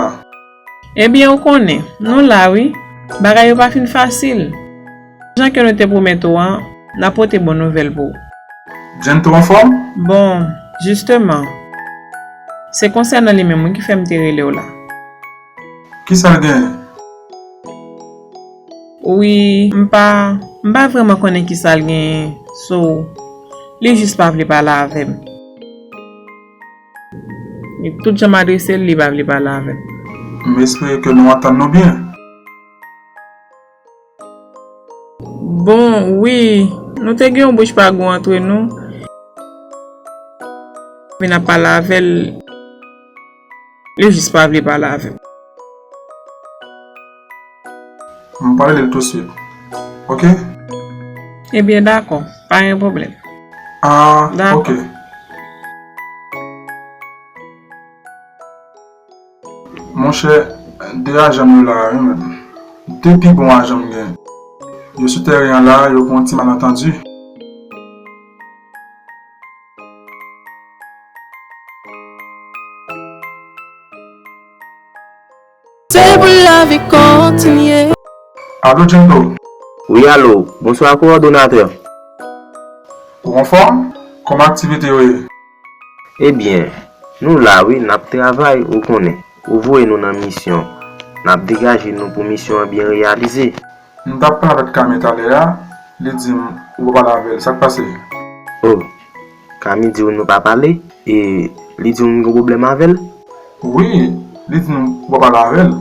Ebyen, ou konnen, nou la, wi. Bagay yo pa fin fasil. Jan ke nou te pwomèt ou an, n ap pote bon nouvèl pou ou. Jento anfòm? Bon, jisteman, se konsènan li menm, wi, ki fè m te rele w la. Kisa l genyen? Wi, m pa, m pa vrèman konnen kisa l genyen. So, li jis pa vle pale avè m. E tout jan m adrese l, li pa vle pale avè m. M espere ke nou antann nou byen. Bon, wi, nou te gen yon bouch pa gou antre nou. Men n ap pale avè l. Li jis pa vle pale avè m. M pale de l touswit. Oke? Ebyen, dakò. Pa gen pwoblèm. Ah, dakò. Oke. Mon Monchè, de ajan m yo la a, wi, menm. De pi bon ajan m gen. Yo sou tèren an la a, yo gen yon ti malantandi. Se pou lavi kontinye. Alo, Djendo. Wi, alo. Bonswa, kowòdonatè. Ou anfòm? Kòman aktivite yo ye? Ebyen, nou la wi, n ap travay, ou konnen. Ou voye nou nan misyon. N ap degaje nou pou misyon an byen reyalize. M t ap pale avèk Kami talè a, li di m ou pa pale avè l, sa k pase? Oh, Kami di w nou pa pale, e li di w m gen pwoblèm avè l? Wi, li di m ou pa pale avè l.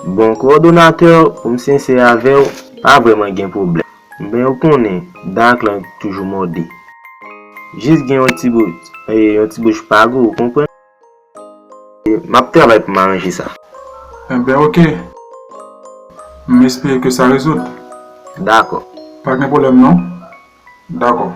Bon, kowòdonatè, pou m sensè avè w, pa vrèman gen pwoblèm. Men ou konnen, dak lan toujou mòde. Jis gen yon ti bou-, e, yon ti bouch pa gou, ou konprann? E, m ap travay pou m aranje sa. Enben, oke. M espere ke sa rezoud. Dakò. Pa gen pwoblèm, non? Dakò.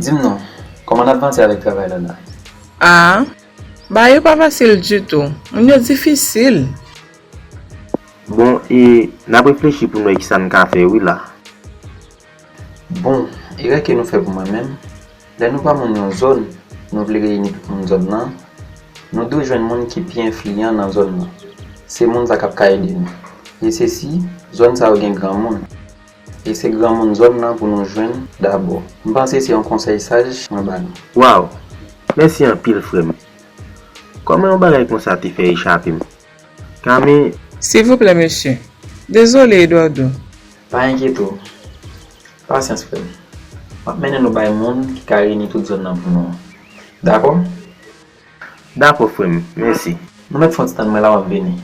Di m non, kòman n ap vanse avèk travay la la? A, bagay yo pa fasil ditou. Moun yo difisil. Bon, e n ap reflechi pou n wè kisa n ka fè wi la. Bon, erè ke nou fè pou mwen menm, lè nou pa moun yon zòn, nou vle reyini tout moun zòn nan, nou dwe jwenn moun ki pi enfliyan nan zòn nan. Se moun sa k ap ka ede nou. E se si zòn sa yo gen granmoun. E se granmoun zòn nan pou nou jwenn dabò. M panse se yon konsèy saj mwen ba nou. Waw! Mèsi anpil, frè m. Kòman yon bagay konsa te fè echape m? Kami. Silvouplè, mesye. Dezole, Eduardo. Pa enkyete w. Pasyans, frè m. M ap mennen nou bay moun ki ka reyini tout zòn nan pou nou an. Dakò? Dakò, frè m. Mèsi. Nou mèt fè yon ti tann, mwen la, m ap vini.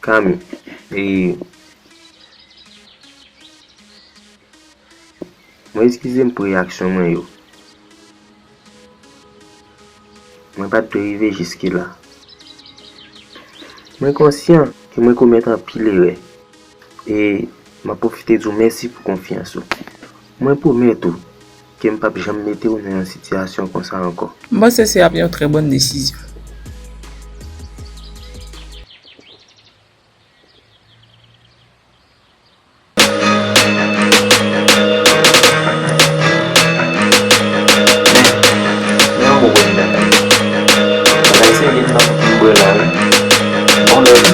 Kami, e, mwen eskize m pou reyaksyon mwen yo. Mwen pa t dwe rive jiske la. Mwen konsyan ke mwen komèt anpil erè. E m ap pwofite di w mèsi pou konfyans ou. Mwen pwomèt ou ke m p ap janm mete w nan yon sitiyasyon konsa ankò. M panse se ap yon trè bòn desizyon. Men, men yon bon pwodui lakay. Bagay serye m nan m bwè la wi. Bon lè wi.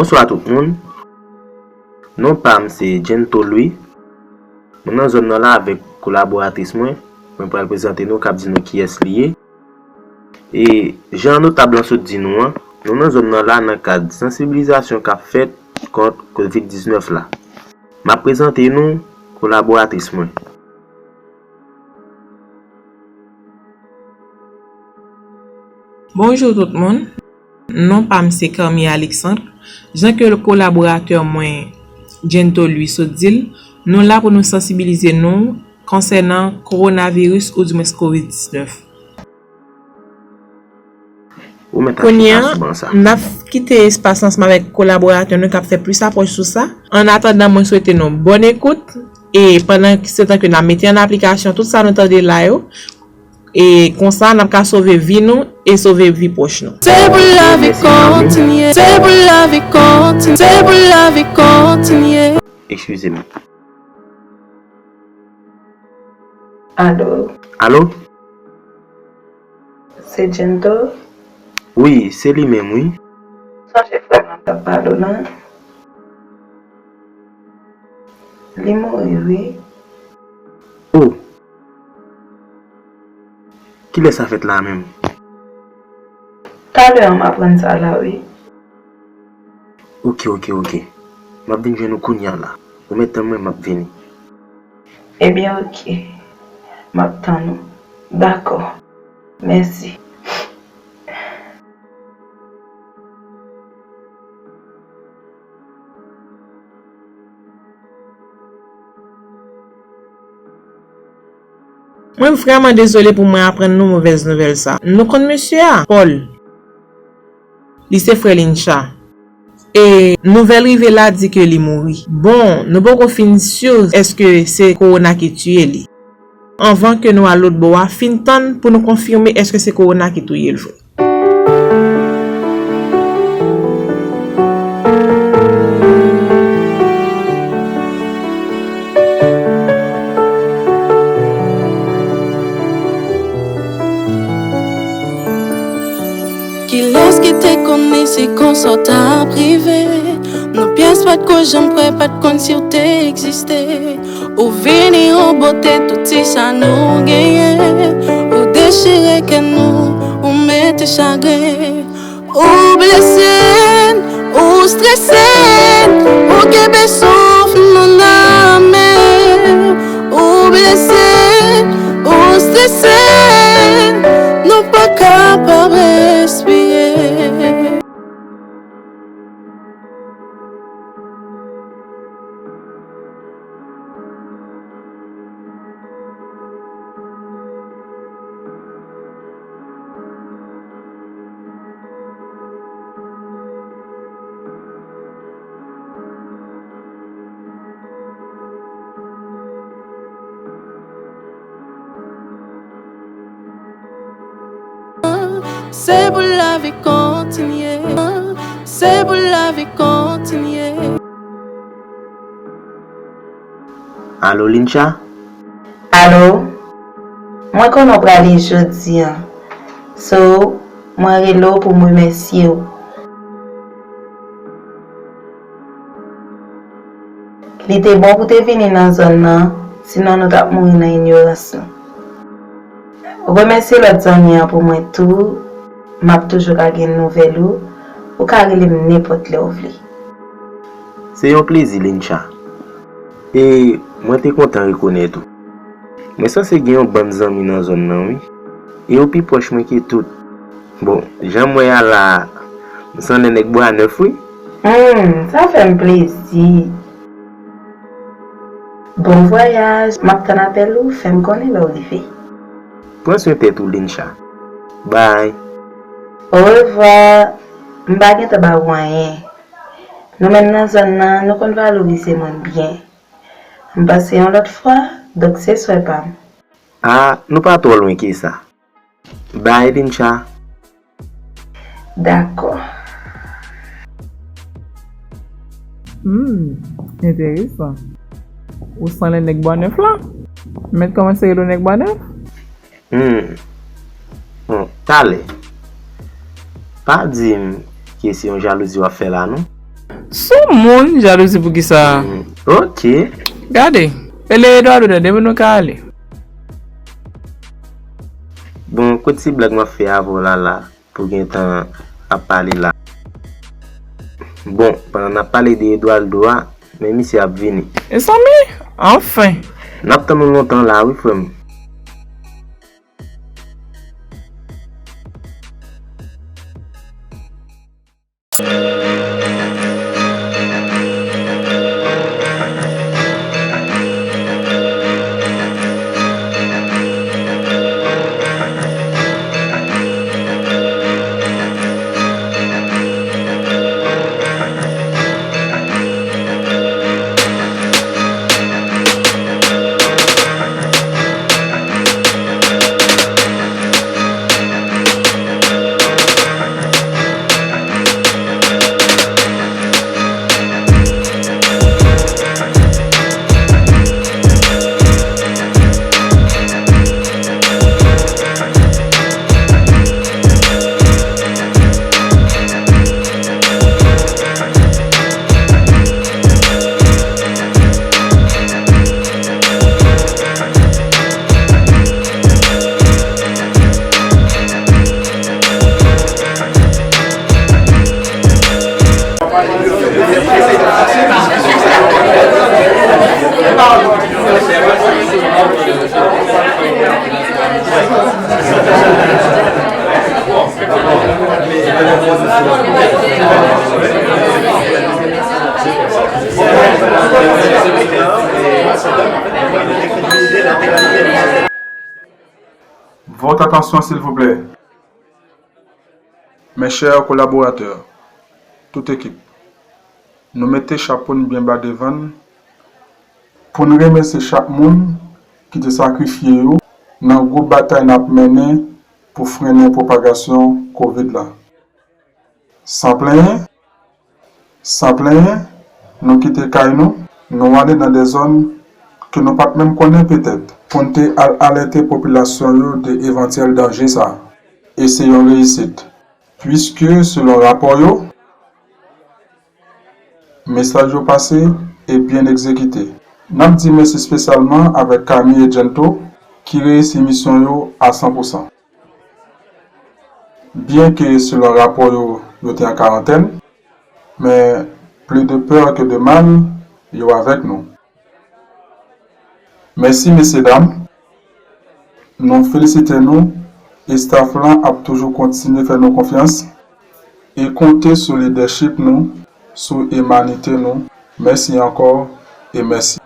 Bonswa tout moun. Non pa m se Gento Louis. Mwen nan zòn nan la avèk kolaboratris mwen. Mwen pral prezante nou, k ap di nou kiyès li ye. E jan notab lan sot di nou an, nou nan zòn nan la nan kad sansibilizasyon k ap fèt kont kovid diznèf la. M ap prezante nou kolaboratris mwen. Bonjou tout moun. Non pa m se Carmy Alexandre. Jan ke kolaboratè mwen, Gento Louis, sot di l, nou la pou nou sansibilize nou konsènan kowonaviris oudimwens kovid diznèf. Ou mèt achte pa sou ban sa. Kounye a, n ap kite espas la ansanm avèk kolaboratè nou k ap fè plis apwòch sou sa. Annatandan, mwen swete nou bòn ekout. E pandan se tan ke n ap mete an aplikasyon tout sa nou tande la yo, e konsa n ap ka sove vi nou e sove vi pwòch nou. Se pou lavi kontinye, se pou lavi kontinye, se pou lavi kontinye. Eskize m. Alo? Alo? Se Gento? Wi, se li menm wi. Sonje frè m nan t ap pale w lan? Li mouri wi. Oh! Kilè sa fèt la menm? Talè an m aprann sa la wi. Oke, oke, oke. M ap vin jwenn ou kounya la. Ou mèt tann mwen, m ap vini. Ebyen oke. M ap tann ou. Dakò. Mèsi. Mwen vrèman dezole pou mwen aprann nou movèz nouvèl sa. Nou konn mesye a? Paul. Li se frè Lincha. E nouvèl rive la di ke li mouri. Bon, nou poko fin si èske se kowona ki tiye li. Anvan ke nou al lòtbò a, fin tann pou nou konfime èske se kowona ki touye l vre. Kilès ki te konnen se konsa w t ap rive? Nou pyès pa t ko janm kwè, pa t konn si w te egziste. Ou vini, ou bote tout ti sa nou genyen. Ou dechire kè nou, ou mete chagren. Ou blese n, ou strese n, ou kenbe souf nou nan men. Ou blese n, ou strese n, nou pa kapab respire. Se pou lavi kontinye. Se pou lavi kontinye. Alo Lincha? Alo? Mwen konnen w prale jodi a. So, mwen rele w pou m remèsye w. Li te bon pou te vini nan zòn nan, sinon nou t ap mouri nan inyorans nou. Remèsye lòt zanmi an pou mwen tou, m ap toujou ka gen nouvèl ou, ou ka rele m nenpòt lè w vle. Se yon plezi Lincha. E mwen te kontan rekonèt ou. Mwen sanse gen yon bann zanmi nan zòn nan wi. E yo pi pwòch mwen ke tout. Bon, jan m wè a la, m sanlè nèg Bwa Nèf wi. Humm, sa fè m plezi. Bon vwayaj, m ap tann apèl ou, fè m konnen lè w rive. Pran swen tèt ou Lincha. Bye. Orevwa. M pa gentan ba ou anyen. Nou menm nan zòn nan, nou konn valorize moun byen. M panse yon lòt fwa, donk se swè pa m. Ah, nou pa twò lwen ke sa. Bye Lincha. Dakò. Hmm, enteresan. Ou sanlè nèg Bwa Nèf la? Mèt kòmanse rele w nèg Bwa Nèf? Hmm. Bon, talè. Pa di m ke se yon jalouzi w ap fè la non. Sou moun, jalouzi poukisa? Hmm, ok. Gade, rele Eduardo tande pou nou ka ale. Bon, kout ti blag m ap fè avè w la la, pou gentan ap pale la. Bon, pandan n ap pale de Eduardo a, men misye ap vini. Mezanmi, anfen. N ap tann ou lontan la wi, frè m. Votre attention, s'il vous plaît. Mes chers collaborateurs, tout ekip, nou mete chapo n byen ba devan n pou n remèsye chak moun ki te sakrifye yo nan gwo batay n ap mennen pou frennen pwopagasyon kovid la. San plenyen, San plenyen, nou kite kay nou, nou ale nan de zòn ke nou pa t menm konnen petèt, pou n te al alète popilasyon yo de evantyèl danje sa a. E se yon reyisit, piske selon rapò yo, mesaj yo pase e byen egzekite. N ap di mèsi espesyalman avèk Camille e Gento ki reyisi misyon yo a san pou san. Byenke selon rapò yo, yo te an karantèn, men plis de pè ke de mal, yo avèk nou. Mèsi mesyedam, nou felisite nou e staff lan ap toujou kontinye fè nou konfyans e konte sou lidèchip nou, sou imanite nou. Mèsi ankò e mèsi.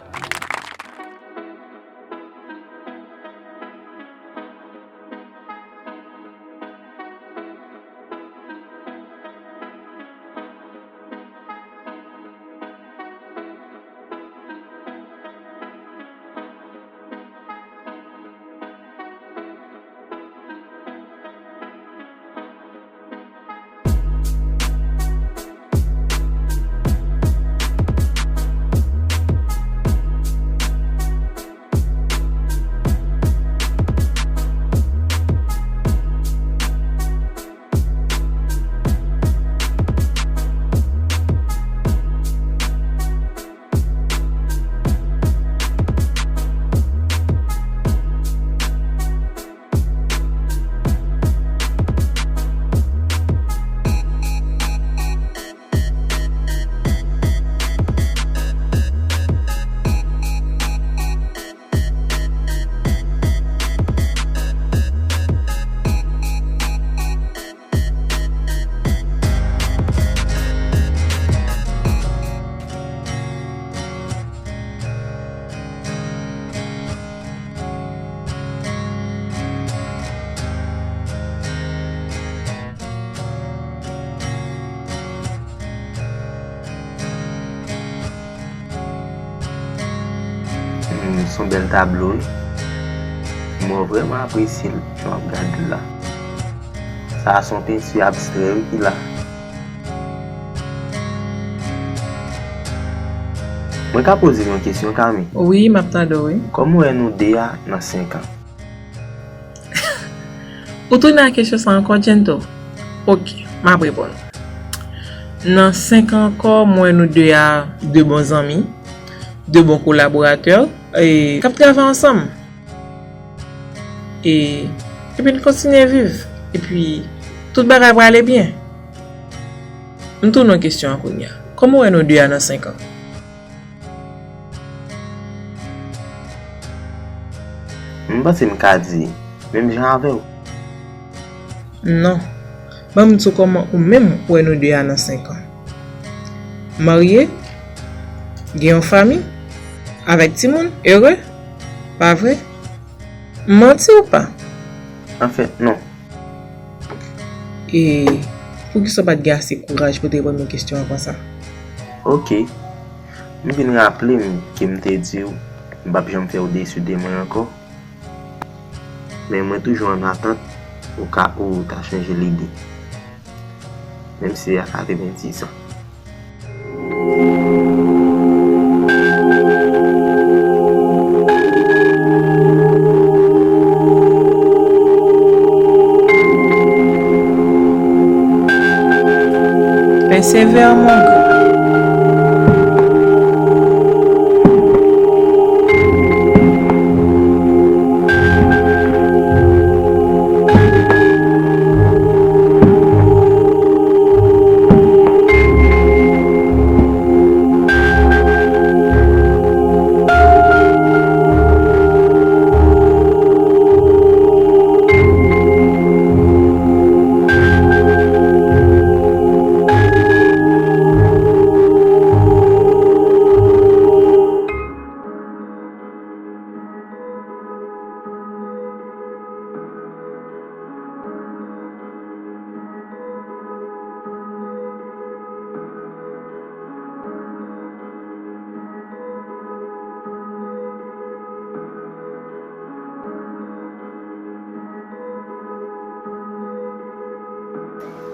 Hmm, se yon bèl tablo, wi. Mwen vrèman apresye l, jan w ap gade l la. Sa a se yon penti abstrè, wi, ki la. Mwen ka poze w yon kesyon, Kami? Wi, m ap tande w, wi. Kòman w wè nou de a nan senk an? Ou tounen ak kesyon sa ankò, Gento? Ok, m ap reponn. Nan senk an ankò, mwen nou de a de bon zanmi, de bon kolaboratè, e k ap travay ansanm. E, epi n kontinye viv. Epi, tout bagay prale byen. M tounen kesyon an kounye a. Kòman w wè nou de a nan senk an? M panse m ka di menm jan avè w. Non. Ban m di w kòman ou menm ou wè nou de a nan senk an. Marye, gen yon fanmi, avèk timoun, ere, pa vre? M manti ou pa? Anfèt, non. E poukisa w pa t gen ase kouraj pou te reponn mwen kesyon an konsa? Ok. M vin raple m ke m te di w m p ap janm fè w desi de mwen ankò. Men mwen toujou an atant oka ou ta chanje lide. Menm si se a katrevenndis an. Pèsevè, mon grand.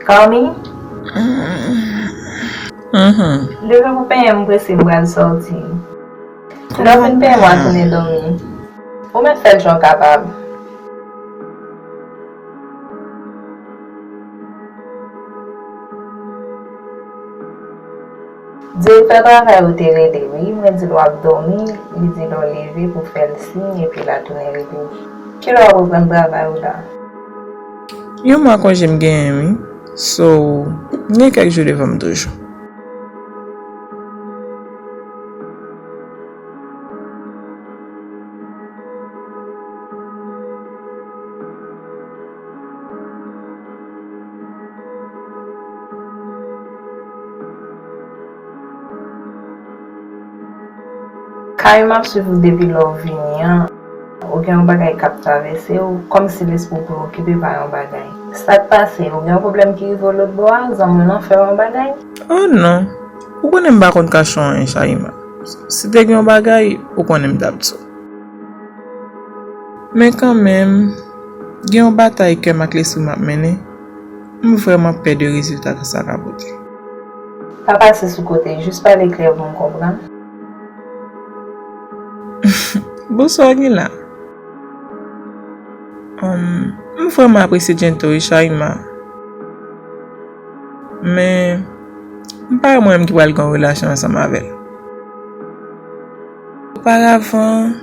Carmi? Leve pou penyen m prese m pral sòti. Lè w fin penyen m w a tounen dòmi. Ou mèt fè l jan w kapab. Direktè travay ou te rele wi, mwen di l w ap dòmi, li di lè w leve pou fè l siy epi l a tounen rele w. Kilè w ap reprann travay ou la? Yon mwa konje m genyen wi, so m gen kèk jou devan m toujou. Kay m ap swiv ou depi lè w vini an, ou gen yon bagay k ap travèse w, kòmsi lespri w preokipe pa yon bagay. Sa k pase? Ou gen yon pwoblèm ki rive w lòtbò a? Zanmi w nan fè w yon bagay? Oh non! Ou konnen m pa konn kache w anyen, Chaima. Si te gen yon bagay, ou konnen m t ap di w. Men kanmenm, gen yon batay kè m ak lespri m ap mennen, m vrèman pè de rezilta ke sa ka pote. Pa pase sou kote, jis pale klè pou m konprann. Bon, sa w gen la? Humm, m vrèman apresye Jento wi, Chaima. Men, m pa wè mwen menm ki pral gen yon relasyon ansanm avè l. Oparavan,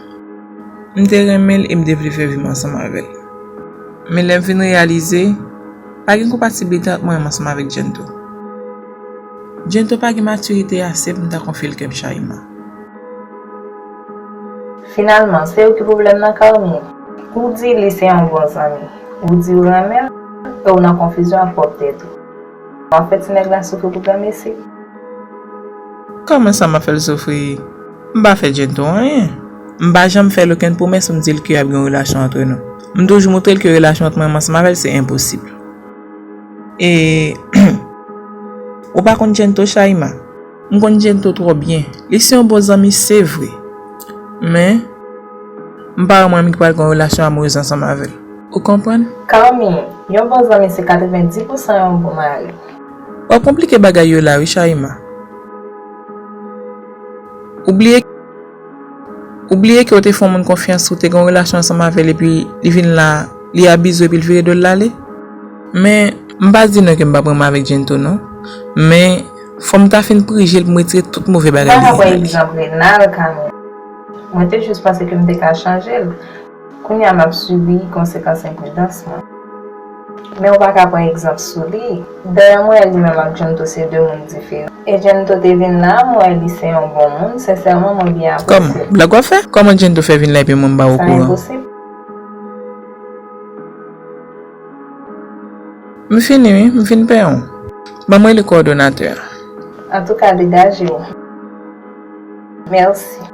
m te renmen l e m te vle fè vi m ansanm avè l. Men lè m vin reyalize, pa gen konpatiblite ant mwen menm ansanm avèk Jento. Jento pa gen matirite ase pou m ta konfye l kè m, Chaima. Finalman, se ou ki pwoblèm nan, Carmi. Ou di li se yon bon zanmi. Ou di ou renmen l, e ou nan konfizyon ak pwòp tèt ou. W ap fè ti nèg la soufri pou granmesi. Kòman sa m ap fè l soufri? M pa fè Jento anyen. M pa janm fè l okenn pwomès pou m di l ke ap gen yon relasyon ant nou. M toujou montre l ke relasyon ant mwen menm ansanm avè l se enposib. E ou pa konn Jento, Chaima? M konn Jento twò byen. Li se yon bon zanmi, se vre. Men, m pa wè mwen menm ki pral gen yon relasyon amourez ansanm avè l. Ou konprann? Carmi, yon bon zanmi se katrevenndis pousan yon bon mari. W ap konplike bagay yo la wi, Chaima. Ou bliye, ou bliye ke w te fè yon moun konfyans, ou te gen yon relasyon ansanm avè l, epi li vin la, li abize w, epi l vire do l l ale? Men, m pa di non ke m p ap renmen avèk Jento non. Men, Fò m ta fin prije l pou m retire tout move bagay li gen nan li. M pa ka pran egzanp Renal, Kami. Mwen te jis panse ke m te ka chanje l. Kounye a m ap sibi konsekans enpridans mwen. Men w pa ka pran egzanp sou li. Dayè m wè li menm ak Jento se de moun diferan. E Jento te vin la, m wè li se yon bon moun, sensèman mwen byen apresye l. Kòman? Blag w ap fè? Kòman Jento fè vin la epi mwen m pa okouran? Sa enposib. M fini wi, m fin peye w. Ban m rele kowòdonatè a. Antouka, degaje w. Mèsi.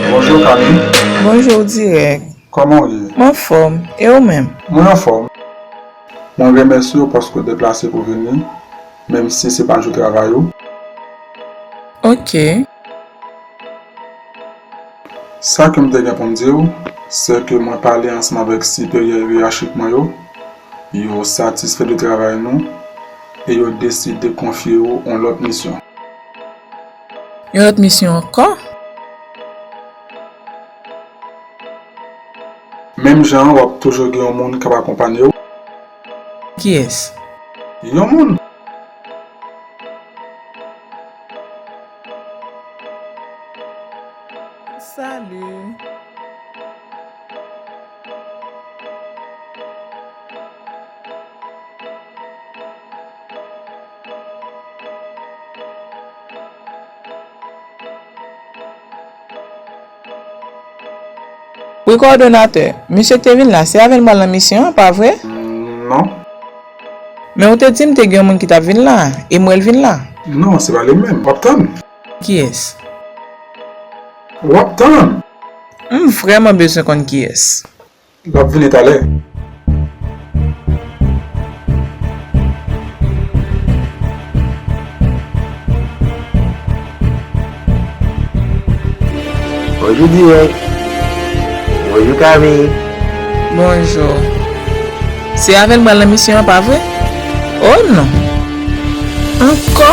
Bonjou, Kami. Bonjou, dirèk. Kòman w ye? M anfòm. E ou menm? Mwen anfòm. Mwen remèsye w paske w deplase pou vini, menm si se pa jou travay ou. Ok. Sa ke m te gen pou m di w, se ke mwen pale ansanm avèk siperyè iyerachik mwen yo, yo satisfè de travay nou, e yo deside konfye w yon lòt misyon. Yon lòt misyon ankò? Menm jan an, w ap toujou gen yon moun k ap akonpanye w. Kiyès? Yon moun. Salut. Wi, kowòdonatè, misye k te vin la, se avè l m pral nan misyon an, pa vre? Non. Men ou te di m te gen yon moun ki t ap vin la, e m wè l vin la. Non, se pa li menm. W ap tann. Kiyès? W ap tann. M vrèman bezwen konn kiyès. L ap vini talè. Bonjou Dirèk. Bonjou Kami. Bonjou. Se avè l m pral nan misyon an, pa vre? O non. Ankò?